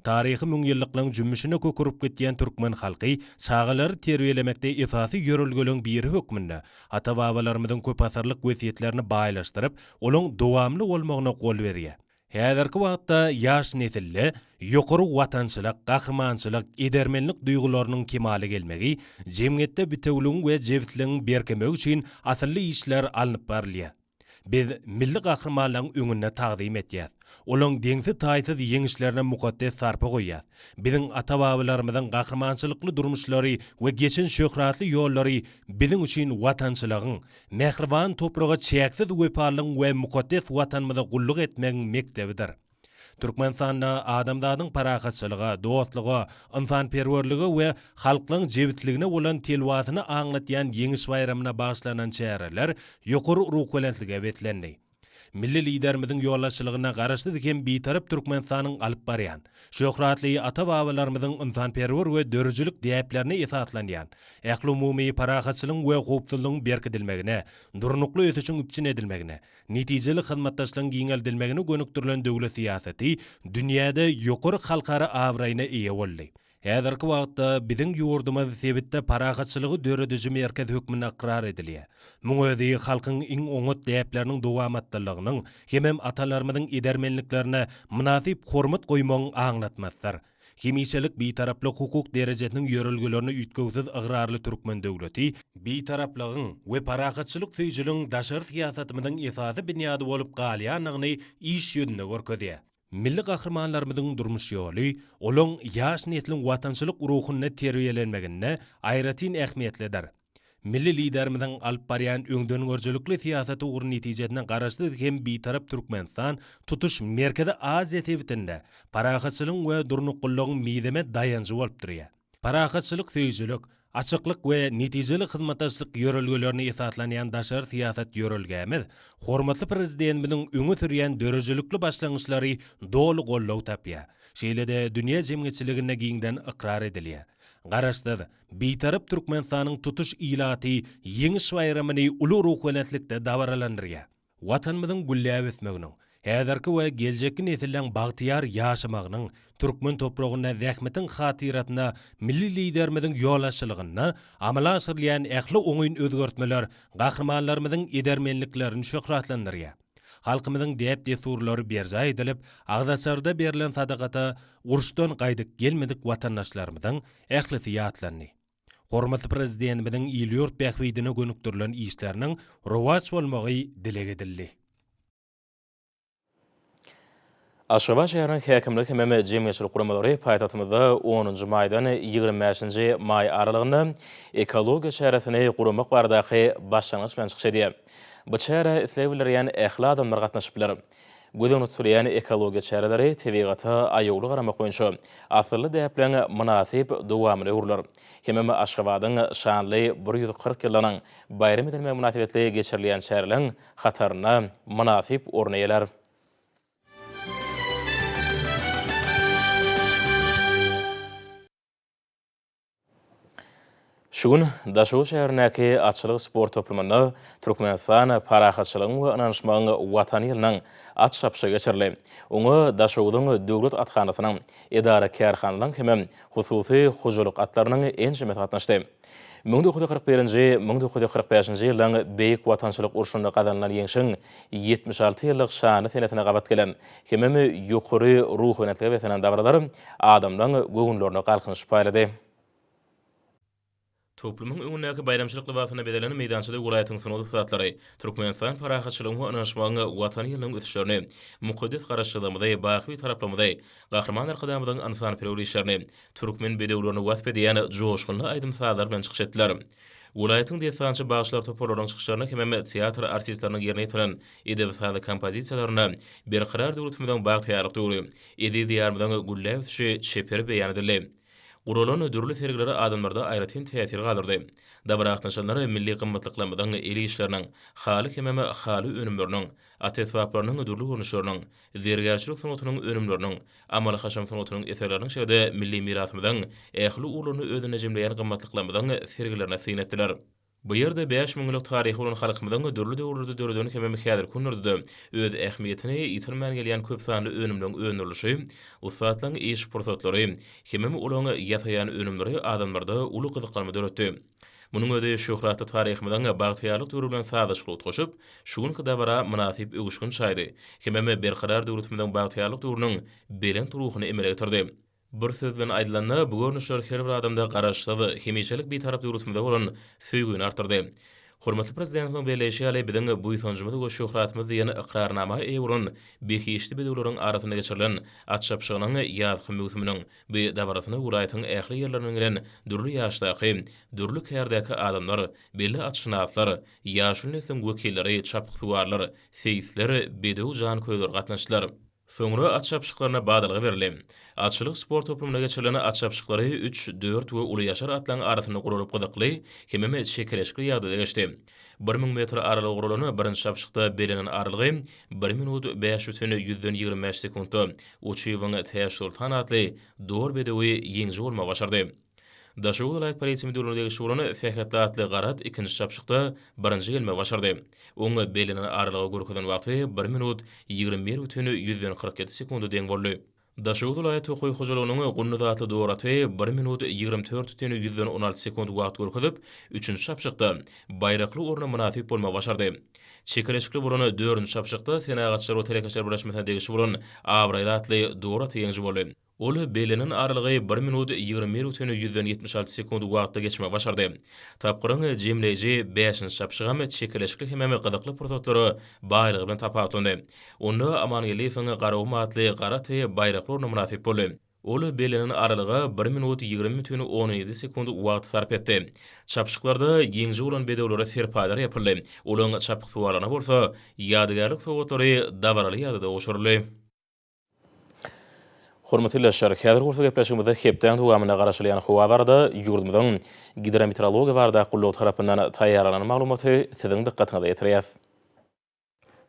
Taryhy müňýyllyklaryň jümmüşine kök urup gitýän türkmen halky çagalary terbiýelemekde esasy ýörelgeleň biri hökmünde ata-babalarymyzyň köpasyrlyk wesýetlerini baýlaşdyryp, olaň dowamly bolmagyna gol berýär. Häzirki wagtda ýaş nesilde ýokary watançylyk, gahrymançylyk, edermenlik duýgularynyň kemala gelmegi, jemgyýetde bitewüligiň we jebisligiň berkemegi üçin asylly işler alnyp barylýar. Biz milli gahrymanlaryň öňünde tagzym etýäs. Olaň deňsiz-taýsyz ýeňişlerine mukaddes sarpa goýýas. Biziň ata-babalarymyzyň gahrymançylykly durmuşlary we geçen şöhratly ýollary biziň üçin watançylygyň, Mähriban topraga çäksiz wepalylygyň we mukaddes Watanymyza gulluk etmegiň mekdebidir. Türkmenistanda adamzadyň parahatçylyga, dostluga, ynsanperwerlige we halklaryň jebisligine bolan telwasyny aňlatýan Ýeňiş baýramyna bagyşlanan çäreler ýokary ruhubelentlige beslendi. Milli Liderimiziň ýolbaşçylygynda Garaşsyz hem Bitarap Türkmenistanyň alyp barýan, şöhratly ata-babalarymyzyň ynsanperwer we döredijilik däplerine esaslanýan, ählumumy parahatçylygyň we howpsuzlygyň berkidilmegine, durnukly ösüşiň üpjün edilmegine, netijeli hyzmatdaşlygyň giňeldilmegine gönükdirilen döwlet syýasaty dünýäde ýokary halkara abraýyna eýe boldy. Häzirki wagtda biziň ýurdumyz sebitde parahatçylygy dörediji merkez hökmünde ykrar edilýär. Muň özi halkyň iň oňat däpleriniň dowamatlylygynyň hemem atalarymyzyň edermenliklerine mynasyp hormat goýmagyň aňlatmasydyr. Hemişelik Bitaraplyk hukuk derejesiniň ýörelgelerine üýtgewsiz ygrarly türkmen döwleti Bitaraplygyň we parahatçylyk söýüjiligiň daşary syýasatymyzyň esasy binýady bolup galýandygyny iş ýüzünde görkezýär. Milli gahrymanlarymyzyň durmuş ýoly olaň ýaş nesliň watançylyk ruhunda terbiýelenmeginde aýratyn ähmiýetlidir. Milli Liderimiziň alyp barýan öňdengörüjilikli syýasaty ugry netijesinde Garaşsyz hem Bitarap Türkmenistan tutuş Merkezi Aziýa sebitinde parahatçylygyň we durnuklylygyň mizemez daýanjy bolup durýar. Parahatçylyk söýüjilik, açyklyk we netijeli hyzmatdaşlyk ýörelgelerine esaslanýan daşary syýasat ýörelgämiz hormatly Prezidentimiziň öňe sürýän döredijilikli başlangyçlary doly goldaw tapýar, şeýle-de dünýä jemgyýetçiliginde giňden ykrar edilýär. Garaşsyz, Bitarap Türkmenistanyň tutuş ilaty Ýeňiş baýramyny uly ruhubelentlikde dabaralandyrýar. Watanymyzyň gülläp ösmeginiň, häzirki we geljekki nesilleň bagtyýar ýaşamagynyň, türkmen topragynda zähmetiň hatyrasyna milli Liderimiziň ýolbaşçylygynda amala aşyrylýan ähli oňyn özgertmeler gahrymanlarymyzyň edermenliklerini şöhratlandyrýar. Halkymyzyň däp-dessurlary berjaý edilip, agzaçarda berlen sadakata uruşdan gaýdyp gelmedik watandaşlarymyzyň ählisi ýatlandy. Hormatly Prezidentimiziň il-ýurt bähbidine gönükdirilen işleriniň rowaç bolmagy dileg edildi. Aşgabat şäheriniň häkimligi hemem jemgyýetçilik guramalary paýtagtymyzda onunjy maýdan 25 nji maý aralygynda ekologiýa çäresini guramak baradaky başlangyç bilen çykyş edýär. Bu çärä isleg bildirýän ähli adamlar gatnaşyp biler. Göz öňünde tutulýan ekologiýa çäreleri tebigata aýawly garamak boýunça asylly däpleriň mynasyp dowamyna öwrüler. Hemem Aşgabadyň şanly 140 ýyllygynyň baýram edilmegi mynasybetli geçirilýän çäreleriň hatarynda mynasyp orun eýelär. Şu gün Daşoguz şäherindäki Atçylyk sport toplumynda Türkmenistan parahatçylygyň we ynanyşmagyň Watany ýylynyň at çapyşygy geçirildi. Oňa Daşoguzyň döwlet athanasynyň, edara-kärhanalaryň hemem hususy hojalyk atlarynyň ençemesi gatnaşdy. 1941-nji, 1945-nji ýyllaryň Beýik Watançylyk urşunda gazanylan Ýeňşiň 76 ýyllyk şanly senesine gabat gelen hemem ýokary ruhubelentlige beslenen dabaralar adamlaryň göwünlerine galkynyş paýlady. Toplumyň öňündäki baýramçylyk lybasyna bezelen meýdançada welaýatyň sungat ussatlary Türkmenistan parahatçylygyň we ynanyşmagyň Watany ýylynyň ösüşlerini, mukaddes Garaşsyzlygymyzy, baky Bitaraplygymyzy, Gahryman Arkadagymyzyň ynsanperwer işlerini, türkmen bedewlerini wasp edýän joşgunly aýdym-sazlar bilen çykyş etdiler. Welaýatyň dessançy bagşylar toparlarynyň çykyşlarynda hemem teatr artistleriniň ýerine ýetiren edebi-sazly kompozisiýalarynda Berkarar döwletimiziň bagtyýarlyk döwri, eziz Diýarymyzyň gülläp ösüşi çeper beýan edildi. Guralan dürli sergiler adamlarda aýratyn täsir galdyrdy. Dabara gatnaşanlar milli gymmatlyklarymyzyň, el işleriniň, haly hemem haly önümleriniň, at esbaplarynyň dürli görnüşleriniň, zergärçilik sungatynyň önümleriniň, amaly-haşam sungatynyň eserleriniň şeýle-de milli mirasymyzyň ähli ugurlaryny özünde jemleýän gymmatlyklarymyzyň sergilerine syn etdiler. Bu ýerde 5000 ýyllyk taryhy bolan halkymyzyň dürli döwürlerde döreden hemem häzirki günlerde-de öz ähmiýetini ýitirmän gelýän köp sanly önümleň öndürilişi, ussatlaryň iş pursatlary hemem olaň ýasaýan önümleri adamlarda uly gyzyklanma döretdi. Munuň özi şöhratly taryhymyzyň bagtyýarlyk döwri bilen sazlaşykly utgaşyp, şu günki dabara mynasyp öwüşgin çaýdy hemem Berkarar döwletimiziň bagtyýarlyk döwrüniň belent ruhuny emele getirdi. Bir söz bilen aýdylanda, bu görnüşler her bir adamda Garaşsyz, hemişelik Bitarap döwletimize bolan söýgüni artdyrdy. Hormatly Prezidentimiziň belleýşi ýaly, biziň buýsanjymyz we şöhratymyz diýen ykrarnama eýe bolan behişdi bedewleriň arasynda geçirilen at çapyşygynyň ýazky möwsüminiň bu dabarasyna welaýatyň ähli ýerlerinden gelen dürli ýaşdaky, dürli kärdäki adamlar, belli atşynaslar, ýaşuly nesliň wekilleri, çapyksuwarlar, seýisler, bedew janköýerleri gatnaşdylar. Soňra at çapyşyklaryna badalga berildi. Atçylyk sport toplumynda geçirilen at çapyşyklary üç, dört we uly ýaşar atlaryň arasynda guralyp gyzykly hemem çekeleşikli ýagdaýda geçdi. 1000 metr aralyga guralan birinji çapyşykda bellenen aralygy bir minut 5,25 sekuntda Uçyýewiň Täçsoltan atly dor bedewi ýeňiji bolmagy başardy. Daşoguz welaýat polisiýa müdirligine degişli bolan Sähetli atly Garat ikinji çapyşykda birinji gelmegi başardy. Oň bellenen aralygy görkezen wagty bir minut 21,47 sekunda deň boldy. Daşoguz welaýat tokaý hojalygynyň Gunduz atly dor aty bir minut 24,16 sekunt wagt görkezip, üçünji çapyşykda baýrakly orna mynasyp bolmagy başardy. Çekeleşikli bolan dördünji çapyşykda Senagatçylar we telekeçiler birleşmesine degişli bolan Abraýly atly dor aty ýeňiji boldy. Ol bellenen aralygy bir minut 21,76 sekunt wagtda geçmegi başardy. Tapgyryň jemleýji bäşinji çapyşygam çekeleşikli hemem gyzykly pursatlara baýlygy bilen tapawutlandy. Onda Amangeldiýewiň Garagum atly gara aty baýrakly orna mynasyp boldy. Ol bellenen aralyga bir minut 20,17 sekunt wagt sarp etdi. Çapyşyklarda ýeňiji bolan bedewlere serpaýlar ýapyldy, olaryň çapyksuwarlaryna bolsa ýadygärlik sowgatlary dabaraly ýagdaýda gowşuryldy. Hormatly ildeşler, häzir bolsa gepleşigimizde hepdäň dowamynda garaşylýan howa barada ýurdumyzyň Gidrometeorologiýa baradaky gullugy tarapyndan taýýarlanan maglumaty siziň dykgatyňyza ýetirýäs.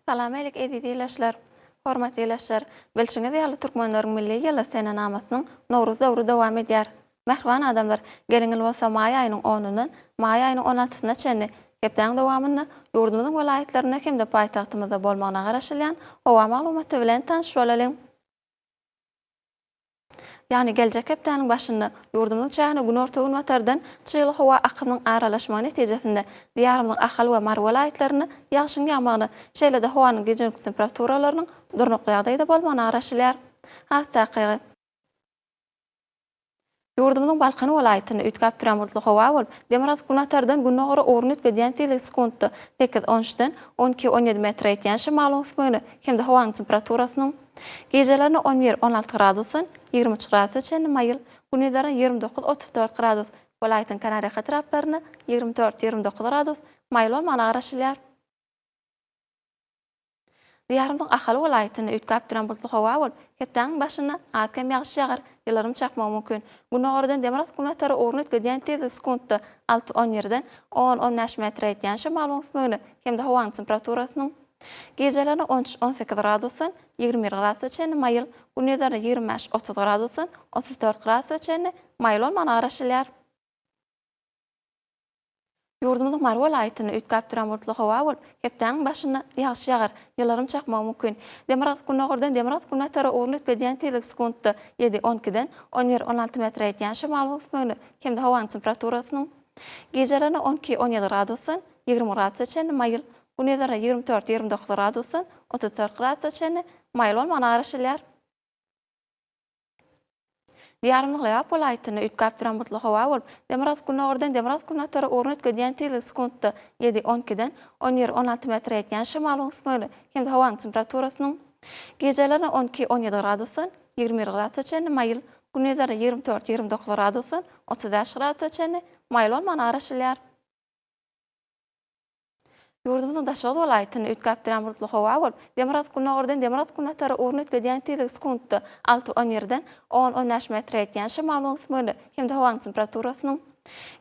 Salam alik eziz ildeşler! Hormatly ildeşler, bilşiňiz ýaly türkmenleriň milli ýyly senenamasynyň Nowruz döwri dowam edýär. Mähriban adamlar, geliň ýyl bolsa maý aýynyň onundan maý aýynyň on altysyna çenli hepdäň dowamynda ýurdumyzyň welaýatlarynda hem-de paýtagtymyzda bolmagyna garaşylýan howa maglumaty bilen tanyş bolalyň. Ýagny geljek hepdäniň başynda ýurdumyzyň çägine günorta-günbatardan çygly howa akymynyň aralaşmagy netijesinde Diýarymyzyň Ahal we Mary welaýatlarynda ýagşyň ýagmagyna, şeýle-de howanyň gije-gündiz temperaturalarynyň durnukly ýagdaýda bolmagyna garaşylýar. Has takygy. Ýurdumyzyň Balkan welaýatynda üýtgäp durýan bulutly howa bolup, demirgazyk-günortadan gündogara ugruny üýtgedýän tizligi sekuntda sekiz, on üçden on iki, on ýedi metre ýetýän şemalyň ösmegine hem-de howanyň temperaturasynyň gijelerine on bir, on alty gradusdan 23 gradusa çenli maýyl, gündizlerine 29, 34 gradus, welaýatyň kenarýaka etraplarynda 24, 29 gradus maýyl bolmagyna garaşylýar. Diýarymyzyň Ahal welaýatynda üýtgäp duran bulutly howa bolup, hepdäniň başynda az-kem ýagyş ýagar, ýyldyrym çakmagy mümkin. Gündogardan demirgazyk-günbatara ugruny üýtgedýän tizligi sekuntda alty, on birden on, on bäş metre ýetýän şemalyň ösmegine hem-de howanyň temperaturasynyň gijelerine on üç, on sekiz gradusdan 21 gradusa çenli maýyl, gündizlerine 25, 30 gradusdan 34 gradusa çenli maýyl bolmagyna garaşylýar. Ýurdumyzyň Mary welaýatynda üýtgäp duran bulutly howa bolup, hepdäniň başynda ýagyş ýagar, ýyldyrym çakmagy mümkin. Demirgazyk-gündogardan demirgazyk-günbatara ugruny üýtgedýän tizligi sekuntda ýedi, on ikiden on bir, on alty metre ýetýän şemalyň öwüsmegine hem-de howanyň temperaturasynyň gijelerine on iki, on ýedi gradusdan 20 gradusa çenli maýyl, gündizlerine 24, 29 gradusdan 34 gradusa çenli maýyl bolmagyna garaşylýar. Diýarymyzyň Lebap welaýatynda üýtgäp duran bulutly howa bolup, demirgazyk-gündogardan demirgazyk-günbatara ugruny üýtgedýän tizligi sekuntda ýedi, on ikiden on bir, on alty metre ýetýän şemalyň ösmegine hem-de howanyň temperaturasynyň gijelerine on iki, on ýedi gradusdan 21 gradusa çenli maýyl, gündizlerine 24, 29 gradusdan 35 gradusa çenli maýyl bolmagyna garaşylýar. Ýurdumyzyň Daşoguz welaýatynda üýtgäp durýan bulutly howa bolup, demirgazyk-gündogardan demirgazyk-günbatara ugruny üýtgedýän tizligi sekuntda alty, on birden on, on bäş metre ýetýän şemalyň öwüsmegine hem-de howanyň temperaturasynyň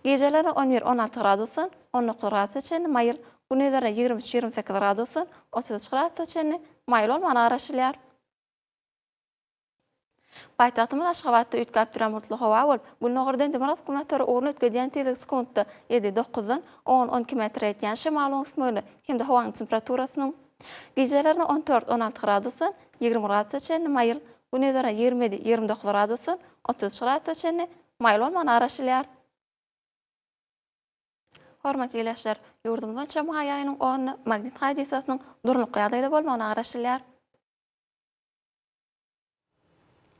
gijelerine on bir, on alty gradusdan on dokuz gradusa çenli maýyl, gündizlerine 23, 28 gradusdan 33 gradusa çenli maýyl bolmagyna garaşylýar. Paýtagtymyz Aşgabatda üýtgäp duran bulutly howa bolup, gündogardan demirgazyk-günbatara ugruny üýtgedýän tizligi sekuntda ýedi, dokuzdan on, on iki metre ýetýän şemalyň ösmegine hem-de howanyň temperaturasynyň gijelerine on dört, on alty gradusdan 20 gradusa çenli maýyl, gündizlerine 27, 29 gradusdan 33 gradusa çenli maýyl bolmagyna garaşylýar. Hormatly ildeşler, ýurdumyz boýunça maý aýynyň onuna magnit hadysasynyň durnukly ýagdaýda bolmagyna garaşylýar.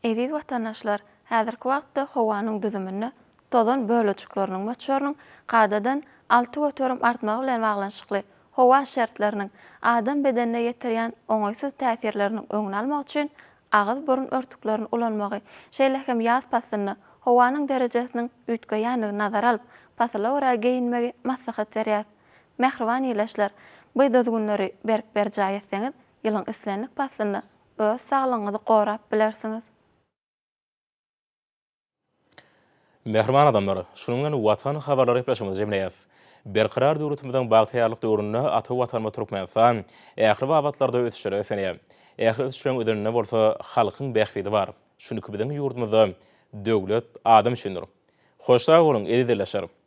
Eziz watandaşlar, häzirki wagtda howanyň düzüminde tozan bölejikleriniň möçberiniň kadadan 6% artmagy bilen baglanyşykly howa şertleriniň adam bedenine ýetirýän oňaýsyz täsirleriniň öňüni almak üçin agyz-burun örtüklerini ulanmagy, şeýle hem ýaz paslynda howanyň derejesiniň üýtgeýändigini nazara alyp, pasyla görä geýinmegi maslahat berýäris. Mähriban ildeşler, bu düzgünleri berk berjaý etseňiz, ýylyň islendik paslynda öz saglygyňyzy gorap bilersiňiz. Mähriban adamlar, şunuň bilen Watan habarlary gepleşigimizi jemleýäris. Berkarar döwletimiziň bagtyýarlyk döwründe ata Watanymyz Türkmenistan ähli babatlarda ösüşlere beslenýär. Ähli ösüşleriň özeninde bolsa halkyň bähbidi bar. Çünki biziň ýurdumyzda döwlet adam üçindir. Hoş sag boluň, eziz ildeşler!